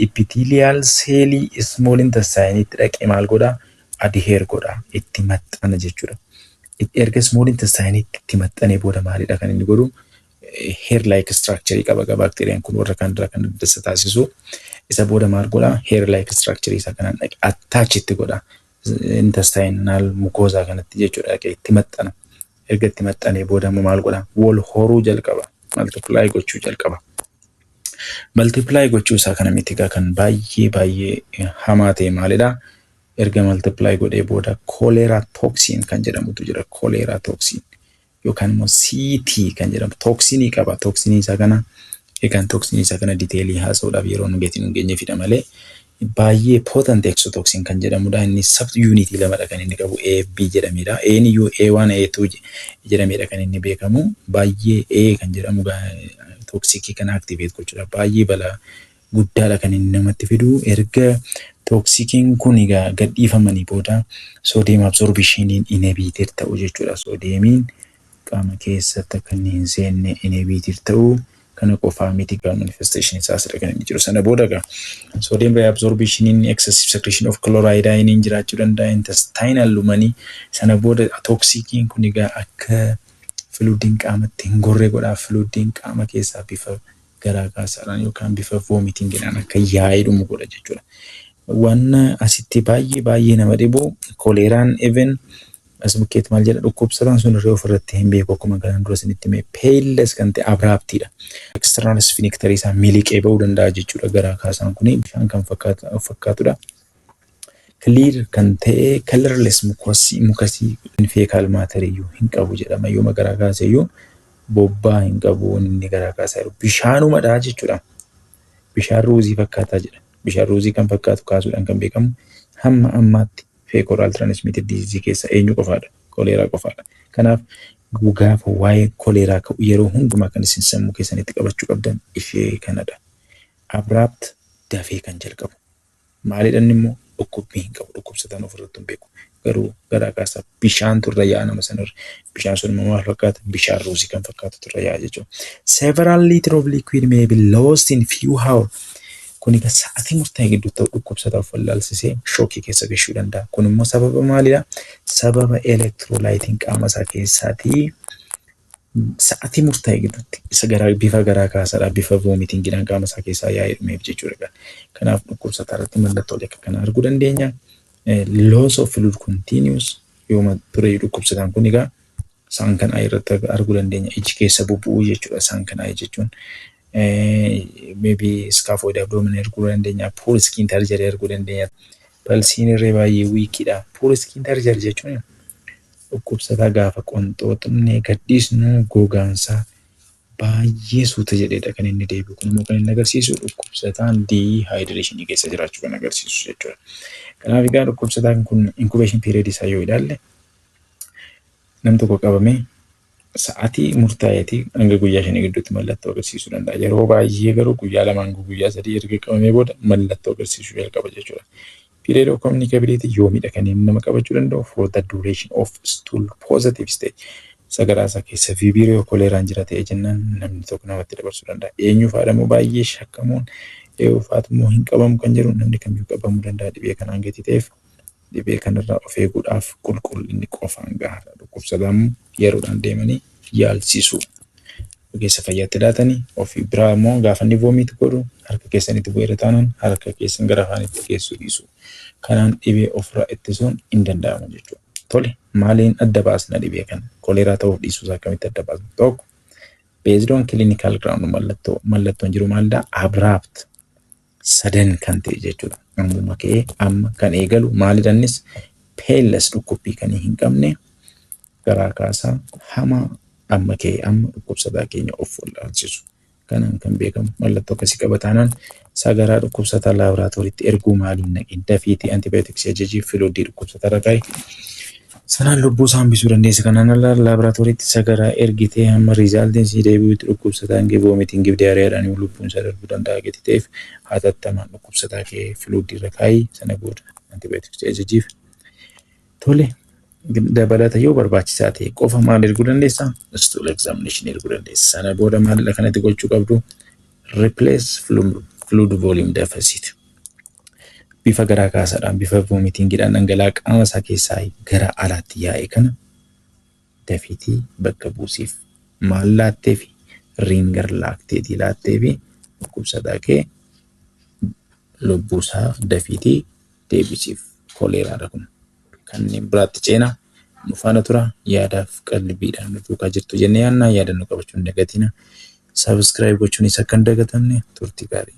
Epithelial cellii small intestine itti dhaqee maal godhaa? Adhere godha. Itti maxxana jechuudha. Erga small intestine itti maxxanee booda maalidha kan inni godhu? Hair like structure qaba baakteeriyaan kun, warra kaan irraa kan adda isa taasisu. Isa booda maal godhaa? Hair like structure isaa kanaan dhaqee attach itti godha. Intestinal mucosa kanatti jechuudha, dhaqee itti maxxana. Erga itti maxxanee booda immoo maal godhaa? Wal horuu jalqaba. Multiply gochuu jalqaba. Multiply gochuu isaa kana miti egaa kan baay'ee baay'ee hamaa ta'e maalidhaa? Erga multiply godhee booda cholera toxin kan jedhamutu jira. Cholera toxin yookaan immoo CT kan jedhamu toxinii qaba. Toxinii isaa kana egaan toxinii isaa kana detailii haasa'uudhaaf yeroo nu geetiin hin geenyeefidha malee baay'ee potent exotoxin kan jedhamudha. Inni sub unitii lamadha kan inni qabu, A B jedhamedha. A iyyuu A1 A2 jedhamedha kan inni beekamu. Baay'ee A kan jedhamu toxicii kana activate gochuudha. Baay'ee balaa guddaadha kan inni namatti fidu. Erga toxiciin kun egaa gadhiifamanii booda sodium absorptioniin inhibited ta'u jechuudha. Sodiumiin qaama keessatti akka inni hin seenne inhibited ta'u. Kana qofaa miti egaa, manifestation isaa asirra kan inni jiru. Sana booda egaa sodium reabsorptioniin, excessive secretion of chloride ioniin jiraachuu danda'a. Intestinal lumenii sana booda toxiciin kun egaa akka fluidiin qaamatti hin gorre godha. Fluidiin qaama keessaa bifa garaa kaasaadhaan yookaan bifa vomitingiidhaan akka yaa'ee dhumu godha jechuudha. Wanna asitti baay'ee baay'ee nama dhibu, koleeraan even as bukkeetti maal jedha, dhukkubsataan sun irree ofirratti hin beeku, akkuma kanaan dura isinitti hime, painless kan ta'e, abruptiidha. External sphincter isaa miliqee ba'uu danda'a jechuudha, garaa kaasaan kuni bishaan kan fakkaatudha. Clear kan ta'e, colorless mucusii fecal matteriyyuu hin qabu jedhama. Yooma garaa kaaseyyuu bobbaa hin qabu, inni garaa kaasaa jiru bishaanumadha jechuudha. Bishaan ruuzii fakkaataa jedha. Bishaan ruuzii kan fakkaatu kaasuudhaan kan beekamu hamma ammaatti fecal transmitted disease keessa eenyu qofaadha? Koleeraa qofaadha. Kanaaf gaafa waa'ee koleeraa ka'u yeroo hundumaa kan isin sammuu keessanitti qabachuu qabdan ishee kanadha. Abrupt, dafee kan jalqabu. Maalidha inni immoo? Dhukkubbii hin qabu. Dhukkubsataan ofirratti hin beeku. Garuu garaa kaasaa bishaantu irra yaa'a nama sanarra. Bishaan sun immoo maal fakkaata? Bishaan ruuzii kan fakkaatutu irra yaa'a jechuudha. Several liter of liquid may be lost in few hours. Kun egaa sa'aatii murtaa'e gidduutti ta'u dhukkubsataa of wallaalsisee shockii keessa gashuu danda'a. Kun immoo sababa maalidha? Sababa electrolyteiin qaama isaa keessaatii sa'aatii murtaa'e gidduutti isa garaa bifa garaa kaasaadhaa, bifa vomitingiidhaan qaama isaa keessaa yaa'ee dhumeef jechuudha. Kanaaf dhukkubsataa irratti mallattoolee akka kanaa arguu dandeenya. Loss of fluid continuous yooma ture dhukkubsataan kun egaa sunken eye irratti arguu dandeenya. Iji keessa bubbu'uu jechuudha sunken eye jechuun. Maybe scaphoid abdomen arguu dandeenya. Poor skin turgor arguu dandeenya. Pulsiin irree baay'ee weakiidha. Poor skin turgor jechuun dhukkubsataa gaafa qonxooxnee gadhiisnu gogaansaa baay'ee suuta jedheedha kan inni deebi'u. Kun immoo kan inni agarsiisu dhukkubsataan dehydrationii keessa jiraachuu kan agarsiisu jechuudha. Kanaaf egaa dhukkubsataan kun incubation period isaa yoo ilaalle, nam tokko qabamee sa'aatii murtaa'eetii hanga guyyaa 5 gidduutti mallattoo agarsiisuu danda'a. Yeroo baay'ee garuu guyyaa 2 guyyaa 3 erga qabamee booda mallattoo agarsiisuu jalqaba jechuudha. Period of communicability yoomidha kan inni nama qabachuu danda'u? For the duration of stool positive stage. Sagaraa isaa keessa Vibrio koleeraan jira ta'e jennaan namni tokko namatti dabarsuu danda'a. Eenyu fa'aadha immoo baay'ee shakkamuun, eenyu fa'aatu immoo hin qabamu kan jedhu? Namni kamiyyuu qabamuu danda'a dhibee kanaan gatii ta'eef, dhibee kanarraa of eeguudhaaf qulqullinni qofaan gahaadha. Dhukkubsataan yeroodhaan deemanii yaalchisuu. Ogeessa fayyaatti laatanii ofii biraa immoo gaafa inni vomit godhu harka keessanitti bu'eera taanaan harka keessan gara afaanitti geessuu dhiisu. Kanaan dhibee ofirraa ittisuun hin danda'amu jechuudha. Tole, maaliin adda baasna dhibee kana? Koleeraa ta'uuf dhiisuu isaa akkamitti adda baasna? Tokko, based on clinical ground, mallattoon jiru maalidha? Abrupt, sudden kan ta'e jechuudha. Ammuma ka'ee amma kan eegalu maalidha innis? Painless, dhukkubbii kan hin qabne. Garaa kaasaa hamaa amma ka'e amma dhukkubsataa keenya of wal'aansisu. Kanaan kan beekamu mallattoo akkasii qaba taanaan sagaraa dhukkubsataa laaboraatooriitti erguu maaliin naqi, dafiitii antibioticsii ajajii, fluidii dhukkubsataa irra kaa'i. Sanaan lubbuu isaa hambisuu dandeessa. Kanaan ala laaboraatooriitti sagaraa ergitee hamma resultiin sii deebi'utti dhukkubsataan kee vomiting diarrheadhaan lubbuun isaa darbuu danda'a gati ta'eef, hatattamaan dhukkubsataa kee fluidii irra kaa'i, sana booda antibioticsii ajajiif. Tole, dabalata yoo barbaachisaa ta'e qofa maal erguu dandeessa? Stool examination erguu dandeessa. Sana booda maalidha kanatti gochuu qabdu? Replace fluid volume deficit. Bifa garaa kaasaadhaan, bifa vomitingiidhaan dhangala'aa qaama isaa keessaa gara alaatti yaa'e kana dafiitii bakka buusiif. Maal laattee fi? Ringer lactateii laattee fi dhukkubsataa kee lubbuu isaa dafiitii deebisiif. Koleeraadha kun. Kanneen biraatti ceenaa, nu faana tura. Yaadaaf qalbiidhaan nu duukaa jirtu jennee yaadna. Yaadannoo qabachuu hin dagatina. Subscribe gochuunis akka hin dagatamne. Turtii gaarii.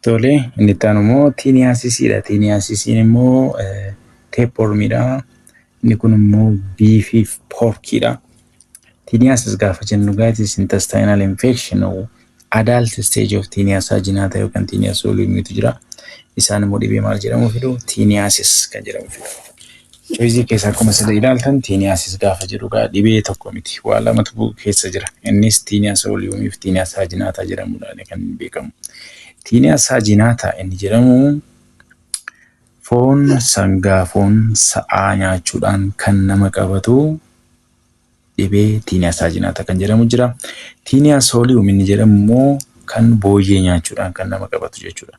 Tole, inni itti aanu immoo taeniasisiidha. Taeniasisiin immoo tapewormiidha. Inni kun immoo beefiif porkiidha. Taeniasis gaafa jennu guys, intestinal infection, adult stage of Taenia saginata yookaan Taenia soliumitu jira. Isaan immoo dhibee maal jedhamu fidu? Taeniasis kan jedhamu fidu. Choiceii keessaa akkuma sida ilaaltan, taeniasis gaafa jedhu gaa dhibee tokko miti, waa lamatu keessa jira. Innis Taenia soliumii fi Taenia saginata jedhamuudhaan kan beekamu. Taenia saginata inni jedhamu foon sangaa, foon sa'aa nyaachuudhaan kan nama qabatu dhibee Taenia saginata kan jedhamu jira. Taenia solium inni jedhamu immoo kan booyyee nyaachuudhaan kan nama qabatu jechuudha.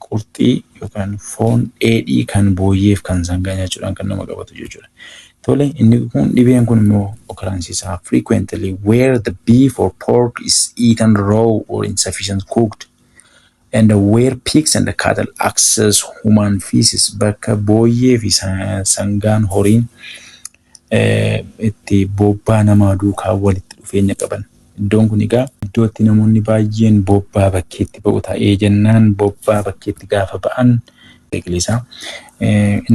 Qurxii yookaan foon dheedhii kan booyyeef kan sangaa nyaachuudhaan kan nama qabatu jechuudha. Tole, inni kun dhibeen kun immoo occurrence isaa frequently where the beef or pork is eaten raw or insufficient cooked and where pigs and cattle access human feces, bakka booyyee fi sangaan, horiin itti bobbaa namaa duukaa walitti dhufeenya qaban. Iddoon kun egaa iddoo itti namoonni baay'een bobbaa bakkeetti ba'u ta'ee jennaan, bobbaa bakkeetti gaafa ba'an isaa.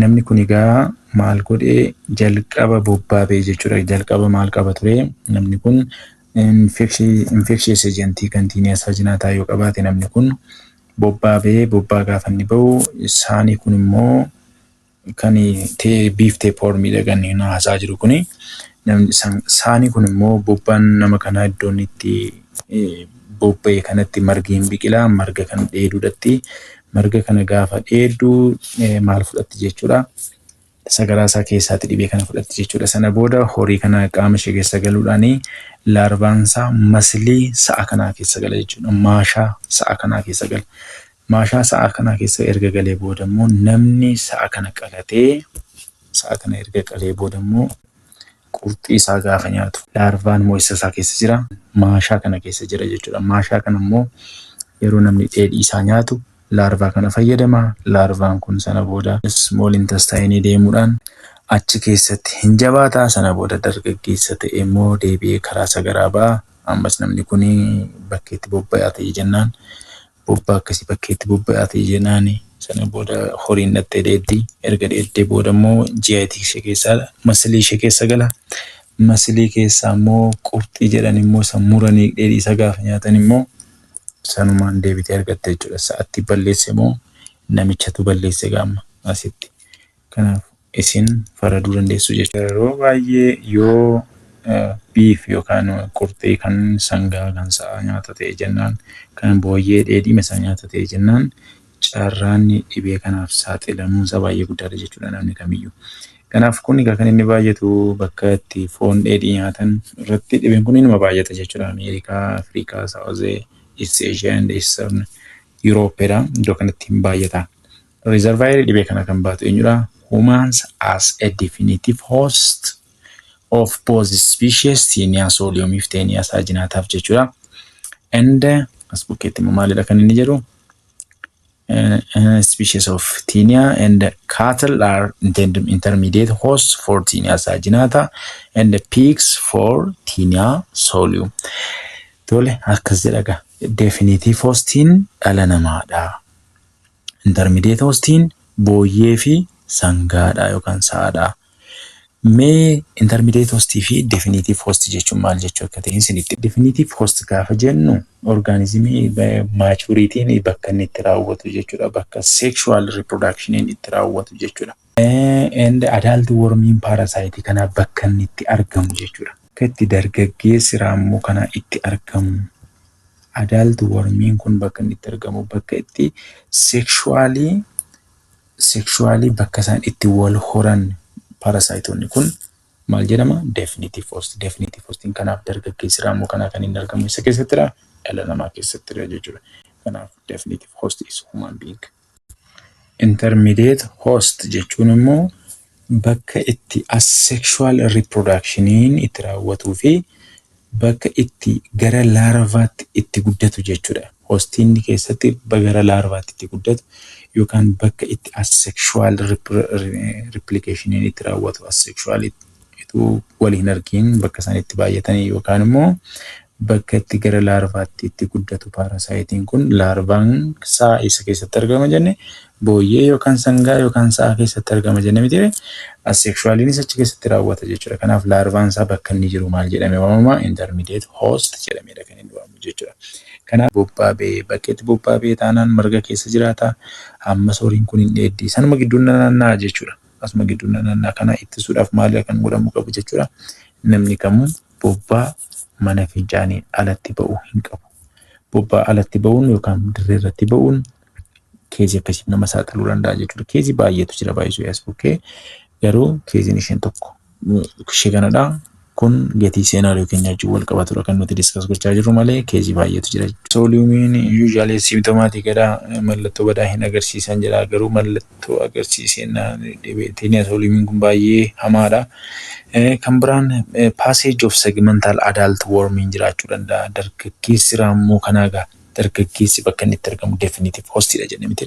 Namni kun egaa maal godhee jalqaba bobbaa ba'e jechuudha. Jalqaba maal qaba ture? Namni kun infectious agentii kan Taenia saginata yoo qabaate, namni kun bobbaa ba'ee, bobbaa gaafa inni ba'u isaanii kun immoo kan beef tapewormiidha kan haasaa jiru kuni. Namni saanii kun immoo bobbaan nama kanaa iddoon itti bobba'e kanatti margi hin biqilaa, marga kana dheeduudhatti, marga kana gaafa dheeddu maal fudhatti jechuudha? Sagaraa isaa keessaatti dhibee kana fudhatti jechuudha. Sana booda horii kana qaama ishee keessa galuudhaan larvaan isaa muscleii sa'a kanaa keessa gala jechuudha. Maashaa sa'a kanaa keessa gala. Maashaa sa'a kanaa keessa erga galee booda immoo namni sa'a kana qalatee, sa'a kana erga qalee booda immoo qurxii isaa gaafa nyaatu larvaan immoo isa isaa keessa jira. Maashaa kana keessa jira jechuudha. Maashaa kana immoo yeroo namni dheedhii isaa nyaatu larvaa kana fayyadama. Larvaan kun sana booda small intestine deemuudhaan achi keessatti hin jabaata. Sana booda dargaggeessa ta'e immoo deebi'ee karaa sagaraa ba'a. Ammas namni kun bakkeetti bobba'aa ta'e jennaan, bobbaa akkasii bakkeetti bobba'aa ta'e jennaan, sana booda horiin dhattee dheeddi. Erga dheeddee booda immoo GIT ishee keessaa muscleii ishee keessa gala. Muscleii keessaa immoo qurxii jedhan immoo isa muranii dheedhii isa gaafa nyaatan immoo sanumaan deebitee argatte jechuudha. Sa'atti balleesse moo namichatu balleesse gaamma asitti? Kanaaf isin faraduu dandeessu jechuudha. Yeroo baay'ee yoo beef yookaan qurxii kan sangaa, kan sa'a nyaata ta'e jennaan, kan booyyee dheedhii isaa nyaata ta'e jennaan, carraan dhibee kanaaf saaxilamuunsa baay'ee guddaadha jechuudha namni kamiyyuu. Kanaaf kun egaa kan inni baay'atu bakka itti foon dheedhii nyaatan irratti dhibeen kun inuma baay'ata jechuudha. Ameerikaa, Afrikaa, South East Asia and Eastern Europeedha. Iddoo kanatti hin baay'ata. Reservoirii dhibee kana kan baatu eenyudha? Humans as a definitive host of both species Taenia solium fi Taenia saginataaf jechuudha. And as bukkeetti immoo maalidha kan inni jedhu? Species of Taenia and cattle are intermediate hosts for Taenia saginata and pigs for Taenia solium. Tole, akkas jedha gaa. Definitive hostiin dhala namaadha. Intermediate hostiin booyyee fi sangaadha yookaan sa'aadha. Mee intermediate hostii fi definitive host jechuun maal jechuu akka ta'e isinitti. Definitive host gaafa jennu organismii maturityn bakka inni itti raawwatu jechuudha. Bakka sexual reproductioniin itti raawwatu jechuudha. And adult wormiin parasiteii kanaa bakka inni itti argamu jechuudha. Bakka itti dargaggeessi raammoo kanaa itti argamu. Adult wormiin kun bakka inni itti argamu, bakka itti sexually bakka isaan itti wal horan parasiteoonni kun maal jedhama? Definitive host. Definitive hostiin kanaaf dargaggeessi raammoo kanaa kan inni argamu isa keessattidha? Dhala namaa keessattidha jechuudha. Kanaaf definitive host is human being. Intermediate host jechuun immoo bakka itti asexual reproductioniin itti raawwatuu fi bakka itti gara larvaatti itti guddatu jechuudha. Hostiin keessatti gara larvaatti itti guddatu yookaan bakka itti asexual replicationin itti raawwatu, asexual ituu wal hin argiin bakka isaan itti baay'atanii yookaan immoo bakka itti gara larvaatti itti guddatu. Parasiteiin kun larvaan isaa isa keessatti argama jenne? Booyyee yookaan sangaa yookaan sa'a keessatti argama jenne miti? Asexualiinis achi keessatti raawwata jechuudha. Kanaaf larvaan isaa bakka inni jiru maal jedhamee waamama? Intermediate host jedhameedha kan inni waamamu jechuudha. Kanaaf bobbaa ba'ee bakkeetti bobbaa ba'ee taanaan marga keessa jiraata. Ammas horiin kun hin dheeddi. Sanuma gidduu naanna'a jechuudha. Asuma gidduu naanna'a. Kana ittisuudhaaf maal kan godhamuu qabu jechuudha? Namni kamuu bobbaa mana fincaanii alatti ba'uu hin qabu. Bobbaa alatti ba'uun yookaan dirree irratti ba'uun caseii akkasiif nama saaxiluu danda'a jechuudha. Caseii baay'eetu jira baay'isuu as bukkee, garuu caseiin isheen tokko ishee kanadha. Kun gatii scenario keenya wajjin wal qabatudha kan nuti discuss gochaa jirru malee caseii baay'eetu jira. Soliumiin usually symptomaticidha, mallattoo badaa hin agarsiisan jedha, garuu mallattoo agarsiiseen dhibee Taenia soliumiin kun baay'ee hamaadha. Kan biraan passage of segmental adult wormiin jiraachuu danda'a. Dargaggeessi raammoo kanaa egaa dargaggeessi bakka inni itti argamu definitive hostidha jennee miti?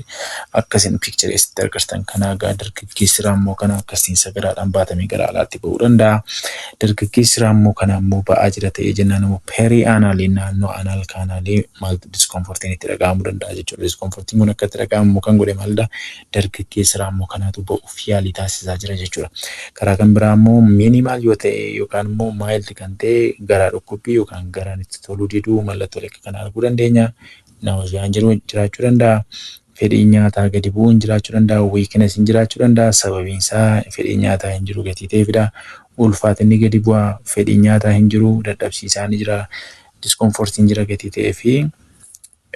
Akkasin pictureii asitti argartan kanaa egaa dargaggeessi raammoo kanaa akkasiin sagaraadhaan baatamee gara alaatti ba'uu danda'a. Dargaggeessi raammoo kanaa immoo ba'aa jira ta'ee jennaan immoo perianalii, naannoo anal canalii maaltu discomfortiin itti dhaga'amuu danda'a jechuudha. Discomfortiin kun akka itti dhaga'amu kan godhe maalidha? Dargaggeessi raammoo kanaatu ba'uuf yaalii taasisaa jira jechuudha. Karaa kan biraa immoo minimal yoo ta'e yookaan immoo mild kan ta'e garaa dhukkubbii yookaan garaan itti toluu diduu, mallattoolee akka kanaa arguu dandeenya. Nauseaan jiru jiraachuu danda'a. Fedhiin nyaataa gadi bu'uun jiraachuu danda'a. Weaknessiin jiraachuu danda'a. Sababiin isaa fedhiin nyaataa hin jiru gatii ta'eefidha. Ulfaatinni gadi bu'aa, fedhiin nyaataa hin jiru, dadhabsiisaan ni jira, discomfortiin jira gatii ta'ee fi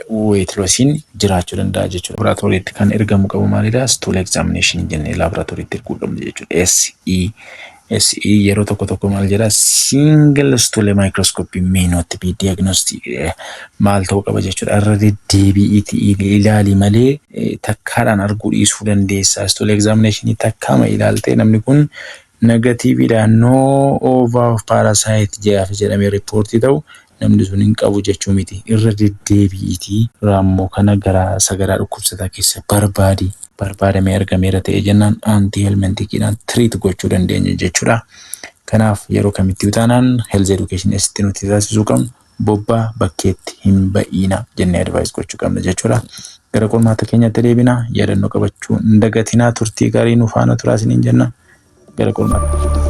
weight lossiin jiraachuu danda'a jechuudha. Laaboraatooriitti kan ergamu qabu maalidha? Stool examination jennee laaboraatooriitti erguu qabna jechuudha. SE SE yeroo tokko tokko maal jedha? Single stool microscopy may not be diagnostic. Maal ta'uu qaba jechuudha? Irra deddeebi'iitii ilaali malee takkaadhaan arguu dhiisuu dandeessa. Stool examination takkaama ilaaltee namni kun negativedha, no ova of parasite gaafa jedhamee reportii ta'u namni sun hin qabu jechuu miti. Irra deddeebi'iitii raammoo kana gara sagaraa dhukkubsataa keessa barbaadi. Barbaadamee argameera ta'ee jennaan anthelminthiciidhaan treat gochuu dandeenya jechuudha. Kanaaf yeroo kamitti taanaan health education asitti nuti taasisuu qabnu bobbaa bakkeetti hin ba'iina jennee advice gochuu qabna jechuudha. Gara qormaata keenyatti deebina. Yaadannoo qabachuu hin dagatinaa. Turtii gaarii nu faana turaa isiniin jenna. Gara qormaata.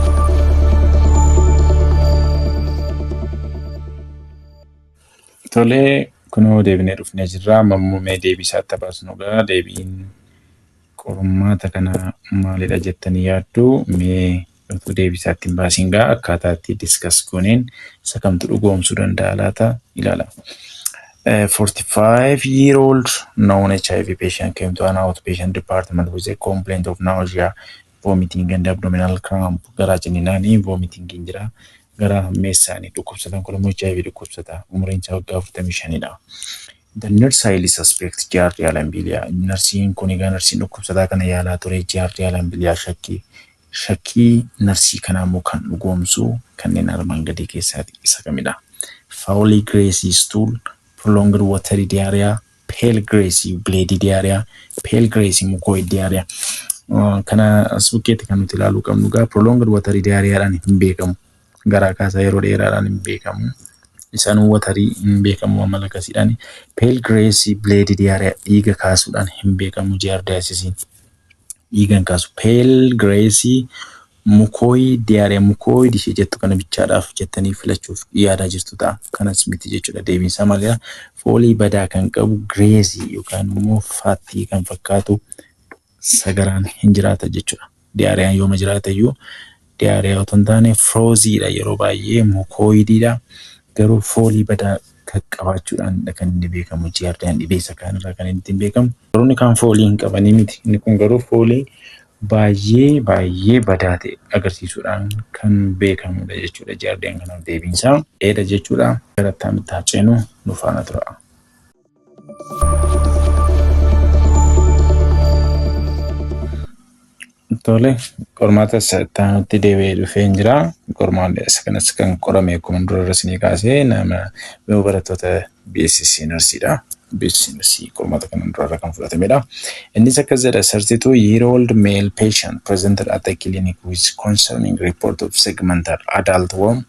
Tolee, kunoo deebinee dhufnee jirra. Amma immoo mee deebii isaatti baasnu egaa. Deebiin qormaata kana maalidha jettanii yaaddu? Mee utuu deebii isaatti hin baasiin gaa akkaataa itti discuss gooneen isa kamtu dhugoomsuu danda'a laata ilaala. 45-year-old known HIV patient came to an outpatient department with a complaint of nausea, vomiting and abdominal cramp. Garaa ciniinaanii vomiting hin jira. Garaa hammeessaanii dhukkubsatan kun immoo HIV dhukkubsata. Umriin isaa waggaa 45dha. The nurse highly suspect Giardia lamblia. Narsiin kun egaa narsiin dhukkubsataa kana yaalaa ture Giardia lamblia shakkii. Shakkii narsii kanaa immoo kan dhugoomsu kanneen armaan gadii keessaati isa kamidha? Foul greasy stool, prolonged watery diarrhea, pale greasy bloody diarrhea, pale greasy mucoid diarrhea. Kana as bukkeetti kan nuti ilaaluu qabnu egaa prolonged watery diarrheadhaan hin beekamu. Garaa kaasaa yeroo dheeraadhaan hin beekamu. Isaan watery hin beekamu amala akkasiidhaan. Pale greasy bloody diarrhea, dhiiga kaasuudhaan hin beekamu giardiasisiin. Dhiiga hin kaasu. Pale greasy mucoid diarrhea, mucoid ishee jettu kana bichaadhaaf jettanii filachuuf yaadaa jirtu ta'a. Kanas miti jechuudha. Deebiin isaa maalidha? Foolii badaa kan qabu, greasy yookaan immoo fatty kan fakkaatu sagaraan hin jiraata jechuudha. Diarrheaan yooma jiraata iyyuu diarrhea otoo hin taane frothydha, yeroo baay'ee mucoidiidha. Garuu foolii badaa kan qabaachuudhaan kan inni beekamu giardiaan, dhibee isa kaanirraa kan inni ittiin beekamu. Warroonni kaan foolii hin qabanii miti. Inni kun garuu foolii baay'ee baay'ee badaa ta'e agarsiisuudhaan kan beekamudha jechuudha. Giardiaan kanaaf deebiin isaa A dha jechuudha. Gara itti aanutti haa ceenu, nu faana tura. Tole, qormaata isa itti aanutti deebi'ee dhufee hin jira. Qormaanni isa kanas kan qorame akkuma dura irra isinii kaasee nama barattoota BSc Nursiidha. BSc Nursii qormaata kana dura irra kan fudhatamedha. Innis akkas jedha: 32 year old male patient presented at the clinic with concerning report of segmental adult worm.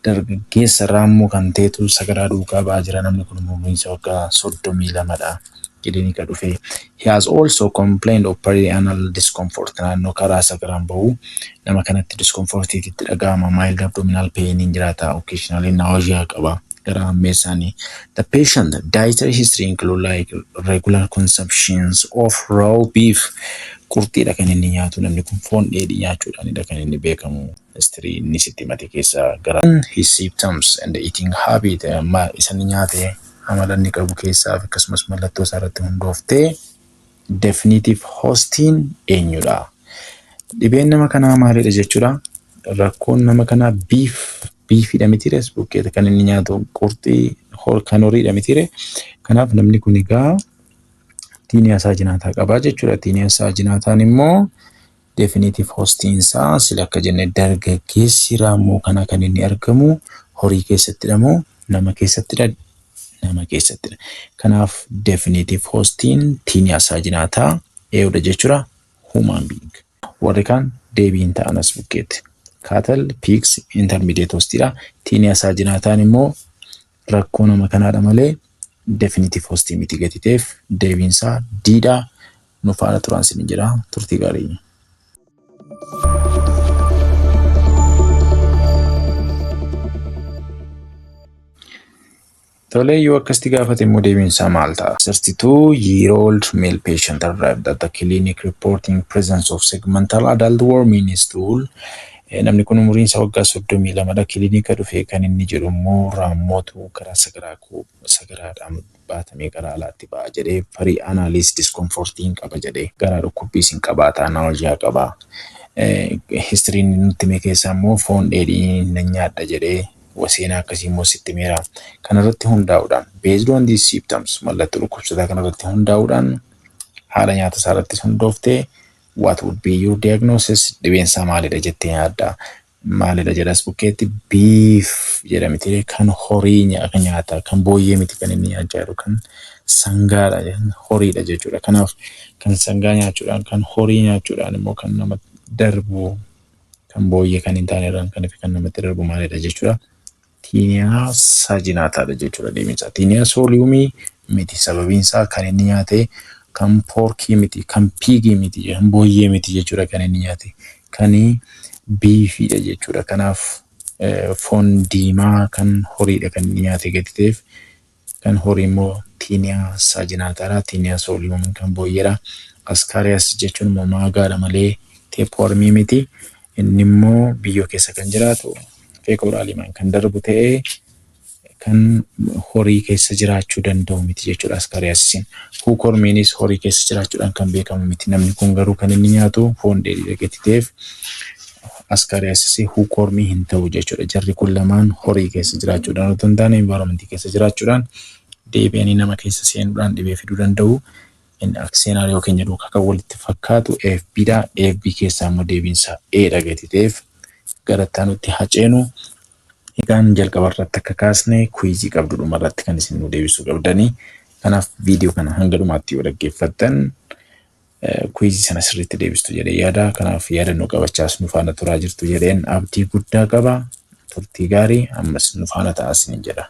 Dargaggeessa raammoo kan ta'etu sagaraa duukaa ba'aa jira. Namni kun umuriin isaa waggaa 32dha. Kilinika dhufee. He has also complained of perianal discomfort. Naannoo karaa sagaraan bahu nama kanatti discomfortiitti dhaga'ama. Mild abdominal pain hin jiraata. Occasionally nausea qaba. Gara hammeessaanii. The patient dietary history include like regular consumptions of raw beef. Qurxiidha kan inni nyaatu, namni kun foon dheedhii nyaachuudhaanidha kan inni beekamu. History inni sitti himate keessaa gara his symptoms and eating habit, isa inni nyaate, amala inni qabu keessaa fi akkasumas mallattoo isaa irratti hundooftee definitive hostiin eenyudha? Dhibeen nama kanaa maalidha jechuudha? Rakkoon nama kanaa beefiidha mitiire? Bukkeeta kan inni nyaatu qurxii kan horiidha mitiire? Kanaaf namni kun egaa Taenia saginata qabaa jechuudha. Taenia saginataan immoo definitive hostiin isaa sila akka jenne dargaggeessi raammoo kana kan inni argamu horii keessattidha moo nama keessattidha? Nama keessattidha. Kanaaf definitive hostiin Taenia saginata eenyudha jechuudha? Human being. Warri kaan deebiin ta'an as bukkeetti. Cattle, pigs, intermediate hostiidha. Taenia saginataan immoo rakkoo nama kanaadha malee definitive hostii miti gati ta'eef deebiin isaa D dha. Nu faana turaan isin jedha. Turtii gaarii. Tole, yoo akkasitti gaafate immoo deebiin isaa maal ta'a? 32 year old male patient arrived at the clinic reporting presence of segmental adult worm in his stool. Namni kun umuriin isaa waggaa 32dha. Kilinika dhufee kan inni jedhu immoo raammootu karaa sagaraa koo sagaraadhaan baatamee karaa alaatti ba'a jedhee, perianal discomfortiin qaba jedhee, garaa dhukkubbiis hin qabaata, nausea qaba. Historyn nutti hime keessaa immoo foon dheedhii nan nyaadha jedhee seenaa akkasii immoo sitti himeera. Kanarratti hundaa'uudhaan, based on these symptoms, mallattoo dhukkubsataa kanarratti hundaa'uudhaan, haala nyaata isaa irratti hundooftee, what would be your diagnosis? Dhibeen isaa maalidha jettee yaadda? Maalidha jedhas bukkeetti? Beef jedhamti, kan horii nyaata, kan booyyee miti kan inni nyaachaa jiru, kan sangaadha, horiidha jechuudha. Kanaaf kan sangaa nyaachuudhaan, kan horii nyaachuudhaan immoo kan nama darbu, kan booyyee kan hin taane irraan kan kan namatti darbu maalidha jechuudha? Taenia saginataadha jechuudha deebiin isaa. Taenia soliumii miti, sababiin isaa kan inni nyaate kan porkii miti, kan pigii miti, kan booyyee miti jechuudha, kan inni nyaate kan beefiidha jechuudha. Kanaaf foon diimaa kan horiidha kan inni nyaate gadi ta'eef, kan horii immoo Taenia saginataadha. Taenia soliumiin kan booyyeedha. Ascaris jechuun immoo maggotaadha malee tapewormii miti. Inni immoo biyyoo keessa kan jiraatu, fecal-oraliimaan kan darbu ta'ee kan horii keessa jiraachuu danda'u miti jechuudha ascariasisiin. Hookwormiinis horii keessa jiraachuudhaan kan beekamu miti. Namni kun garuu kan inni nyaatu foon dheedhii gati ta'eef ascariasisii hookwormii hin ta'u jechuudha. Jarri kun lamaan horii keessa jiraachuudhaan otoo hin taane environmentii keessa jiraachuudhaan deebi'anii nama keessa seenuudhaan dhibee fiduu danda'u. Inni scenario keenya duukaa kan walitti fakkaatu AFB dha. AFB keessaa immoo deebiinsaa A dha gati ta'eef gara itti aanutti haa ceenu. Egaan jalqaba irratti akka kaasne quizii qabdu dhuma irratti kan isin nu deebisuu qabdanii. Kanaaf viidiyoo kana hanga dhumaatti yoo dhaggeeffattan quizii sana sirriitti deebistu jedhee yaada. Kanaaf yaadannoo qabachaas nu faana turaa jirtu jedheen abdii guddaa qaba. Turtii gaarii, ammas nu faana ta'aa isiniin jedha.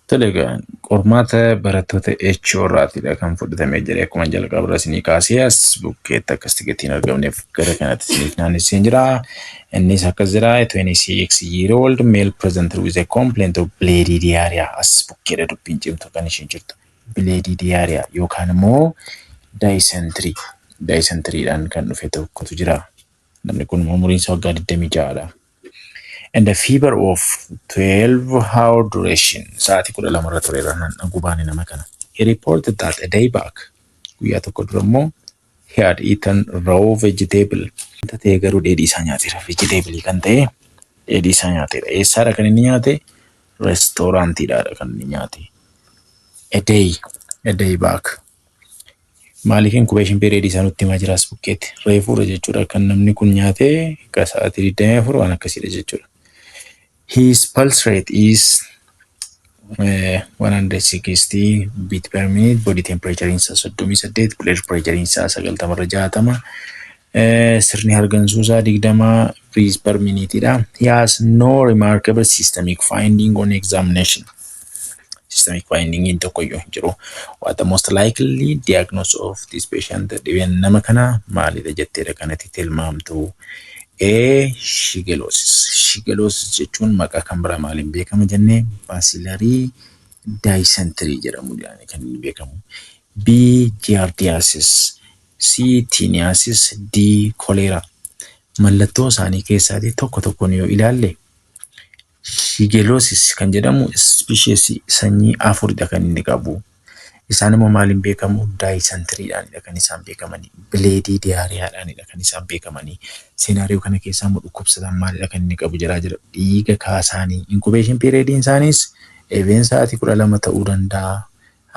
Tole egaa, qormaata barattoota HO irraatidha kan fudhatamee jira. Akkuma jalqaba irra isinii kaasee as bukkeetti akkasitti gatiin argamneef gara kanatti isiniif naannessee jira. Innis akkas jira: 26-year old male presented with a complaint of bloody diarrhea. As bukkeedha dubbiin cimtu kan isheen jirtu. Bloody diarrhea yookaan immoo dysentery. Dysenteryidhaan kan dhufe tokkotu jira. Namni kun umuriin isaa waggaa 26dha. And a fever of 12 hour duration. Sa'aatii 12 irra tureera gubaan nama kana. He reported that a day back, guyyaa tokko dura immoo, he had eaten raw vegetable. Wanta ta'e garuu dheedhii isaa nyaateera. Vegetable kan ta'e dheedhii isaa nyaateera. Eessaadha kan inni nyaate? Restooraantiidhaadha kan inni nyaate. A day back. Maaliif incubation period isaa nutti himaa jira as bukkeetti? Reefuudha jechuudha kan namni kun nyaate, akka sa'aatii 24 waan akkasiidha jechuudha. His pulse rate is 160 beat per minute, body temperature isaa 38, blood pressure isaa 90 irra 60, sirni hargansuu isaa 20 breaths per minute dha. He has no remarkable systemic finding on examination. Systemic finding in tokko iyyuu hin jiru. What the most likely diagnosis of this patient? Dhibeen nama kana maalidha jetteedha kanatti tilmaamtu? A. Shigellosis. Shigellosis jechuun maqaa kan biraa maaliin beekama jennee? Bacillary dysentery jedhamuudhaan kan inni beekamu. B. Giardiasis. C. Taeniasis. D. Cholera. Mallattoo isaanii keessaatii tokko tokkoon yoo ilaalle, Shigellosis kan jedhamu species, sanyii afuridha kan inni qabu. Isaan immoo maaliin beekamu? Dysenterydhaanidha kan isaan beekamanii. Bloody diarrheadhaanidha kan isaan beekamanii. Scenario kana keessaa immoo dhukkubsataan maalidha kan inni qabu jedhaa jira? Dhiiga kaasaanii. Incubation periodiin isaaniis even sa'aatii 12 ta'uu danda'a.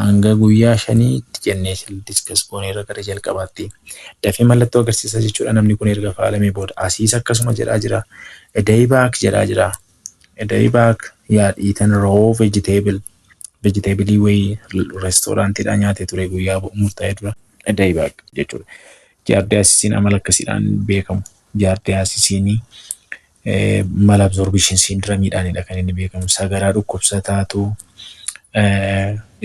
Hanga guyyaa 5tti jennee discuss gooneerra gara jalqabaatti. Dafee mallattoo agarsiisa jechuudha namni kun erga faalamee booda. Asiis akkasuma jedhaa jira. A day back jedhaa jira. A day back he had eaten raw vegetable. Vegetable wayii restooraantiidhaa nyaatee ture guyyaa murtaa'e dura. A day back jechuudha. Giardiasisiin amala akkasiidhaan beekamu. Giardiasisiin malabsorption syndromeidhaanidha kan inni beekamu. Sagaraa dhukkubsataatu,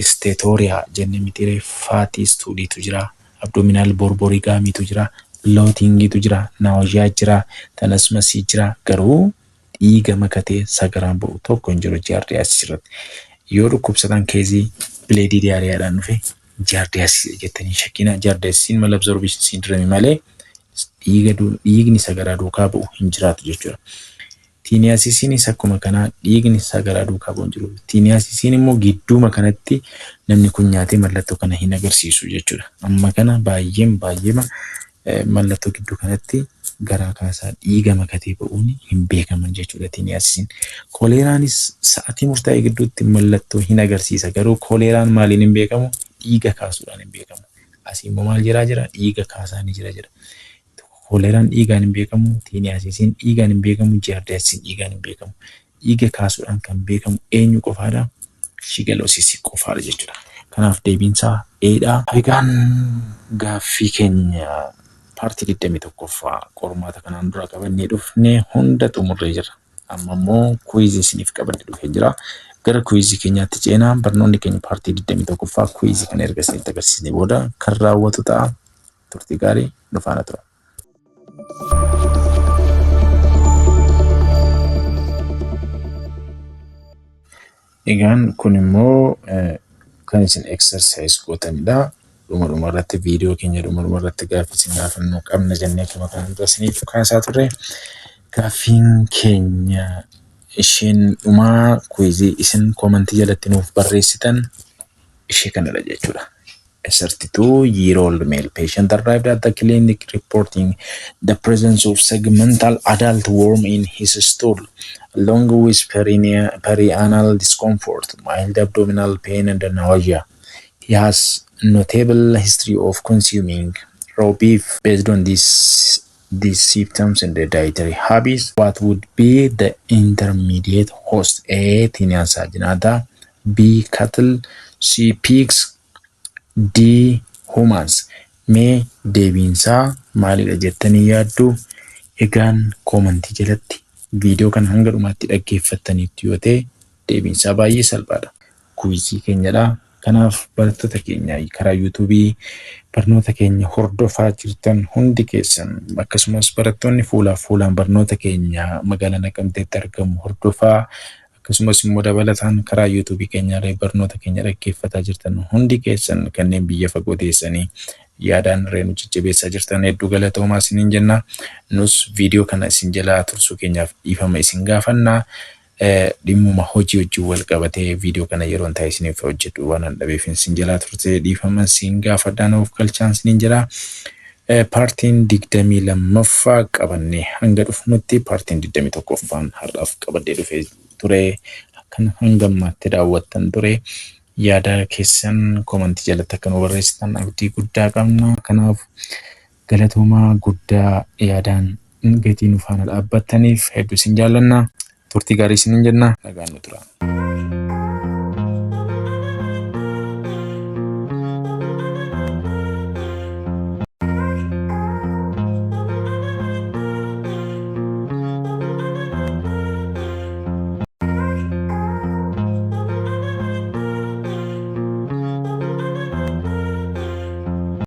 steatorrhea jennee miti, fatty stooliitu jira. Abdominal borborygmiitu jira. Bloatingiitu jira. Nausea jira. Tenesmusii jira. Garuu dhiiga makatee sagaraan ba'u tokko hin jiru giardiasis irratti. Yoo dhukkubsataan case bloody diarrheadhaan dhufe, giardiasis jettanii shakkina. Giardiasisiin malabsorption syndrome malee dhiiga dhiigni sagaraa duukaa bu'u hin jiraatu jechuudha. Taeniasisiinis akkuma kanaa dhiigni sagaraa duukaa bu'u hin jiru. Taeniasisiin immoo gidduuma kanatti namni kun nyaatee mallattoo kana hin agarsiisu jechuudha. Amma kana baay'een baay'eema mallattoo gidduu kanatti garaa kaasaa dhiiga makatee ba'uun hin beekaman jechuudha taeniasisiin. Koleeraanis sa'atii murtaa'e gidduutti mallattoo hin agarsiisa. Garuu koleeraan maaliin hin beekamu? Dhiiga kaasuudhaan hin beekamu. Asii immoo maal jiraa jira? Dhiiga kaasaa ni jira jira. Koleeraan dhiigaan hin beekamu, taeniasisiin dhiigaan hin beekamu, giardiasisiin dhiigaan hin beekamu. Dhiiga kaasuudhaan kan beekamu eenyu qofaadha? Shigellosisii qofaadha jechuudha. Kanaaf deebiinsaa A dha. Egaan gaaffii keenya part 21ffaa qormaata kanaan dura qabannee dhufne hunda xumurree jirra. Amma immoo quiz isiniif qabannee dhufee jira. Gara quiz keenyaatti ceenaa. Barnoonni keenya part 21ffaa quiz kana erga isinitti agarsiisnee booda kan raawwatu ta'a. Turtii gaarii, nu faana tura. Egaan kun immoo kan isin exercise gootanidha. Dhuma dhuma irratti, viidiyoo keenya dhuma dhuma irratti gaaffii isin gaafannuu qabna jennee akkuma kanaan dura isiniif kaasaa turre. Gaaffiin keenya isheen dhumaa quiz isin comment jalatti nuuf barreessitan ishee kanadha jechuudha. A 32-year-old male patient arrived at the clinic reporting the presence of segmental adult worm in his stool, along with perianal discomfort, mild abdominal pain, and nausea. He has notable history of consuming raw beef. Based on these symptoms and the dietary habits, what would be the intermediate host? A. Taenia saginata, B. Cattle, C. Pigs, D. Humans. Mee deebiinsaa maalidha jettanii yaaddu? Egaan koomantii jalatti viidiyoo kana hanga dhumaatti dhaggeeffattaniittu yoo ta'e deebiinsaa baay'ee salphaadha. Kuwizii keenyadha. Kanaaf barattoota keenya karaa yuutuubii barnoota keenya hordofaa jirtan hundi keessan, akkasumas barattoonni fuulaaf fuulaan barnoota keenya magaalaa Naqamteetti argamu hordofaa, akkasumas immoo dabalataan karaa yuutuubii keenyaallee barnoota keenya dhaggeeffataa jirtan hundi keessan, kanneen biyya fagoo teessanii yaadaan irree nu jajjabeessaa jirtan, hedduu galatoomaa isiniin jenna. Nus viidiyoo kana isin jalaa tursuu keenyaaf dhiifama isin gaafanna. Dhimmuma hojii wajjin wal qabatee viidiyoo kana yeroon taa'ee isiniif hojjedhu waan an dhabeef isin jalaa turte, dhiifama isin gaafadhaa, nuuf galchaan isiniin jedha. Paartiin 22ffaa qabannee hanga dhufnutti, paartiin 21ffaan har'aaf qabadhee dhufee ture. Kan hanga ammaatti daawwattan ture. Yaada keessan koomantii jalatti akka nu barreessitan abdii guddaa qabna. Kanaaf galatoomaa guddaa, yaadaan gatii nu faana dhaabbattaniif hedduu isin jaallanna. Turtii gaarii isiniin jenna. Nagaan nu tura.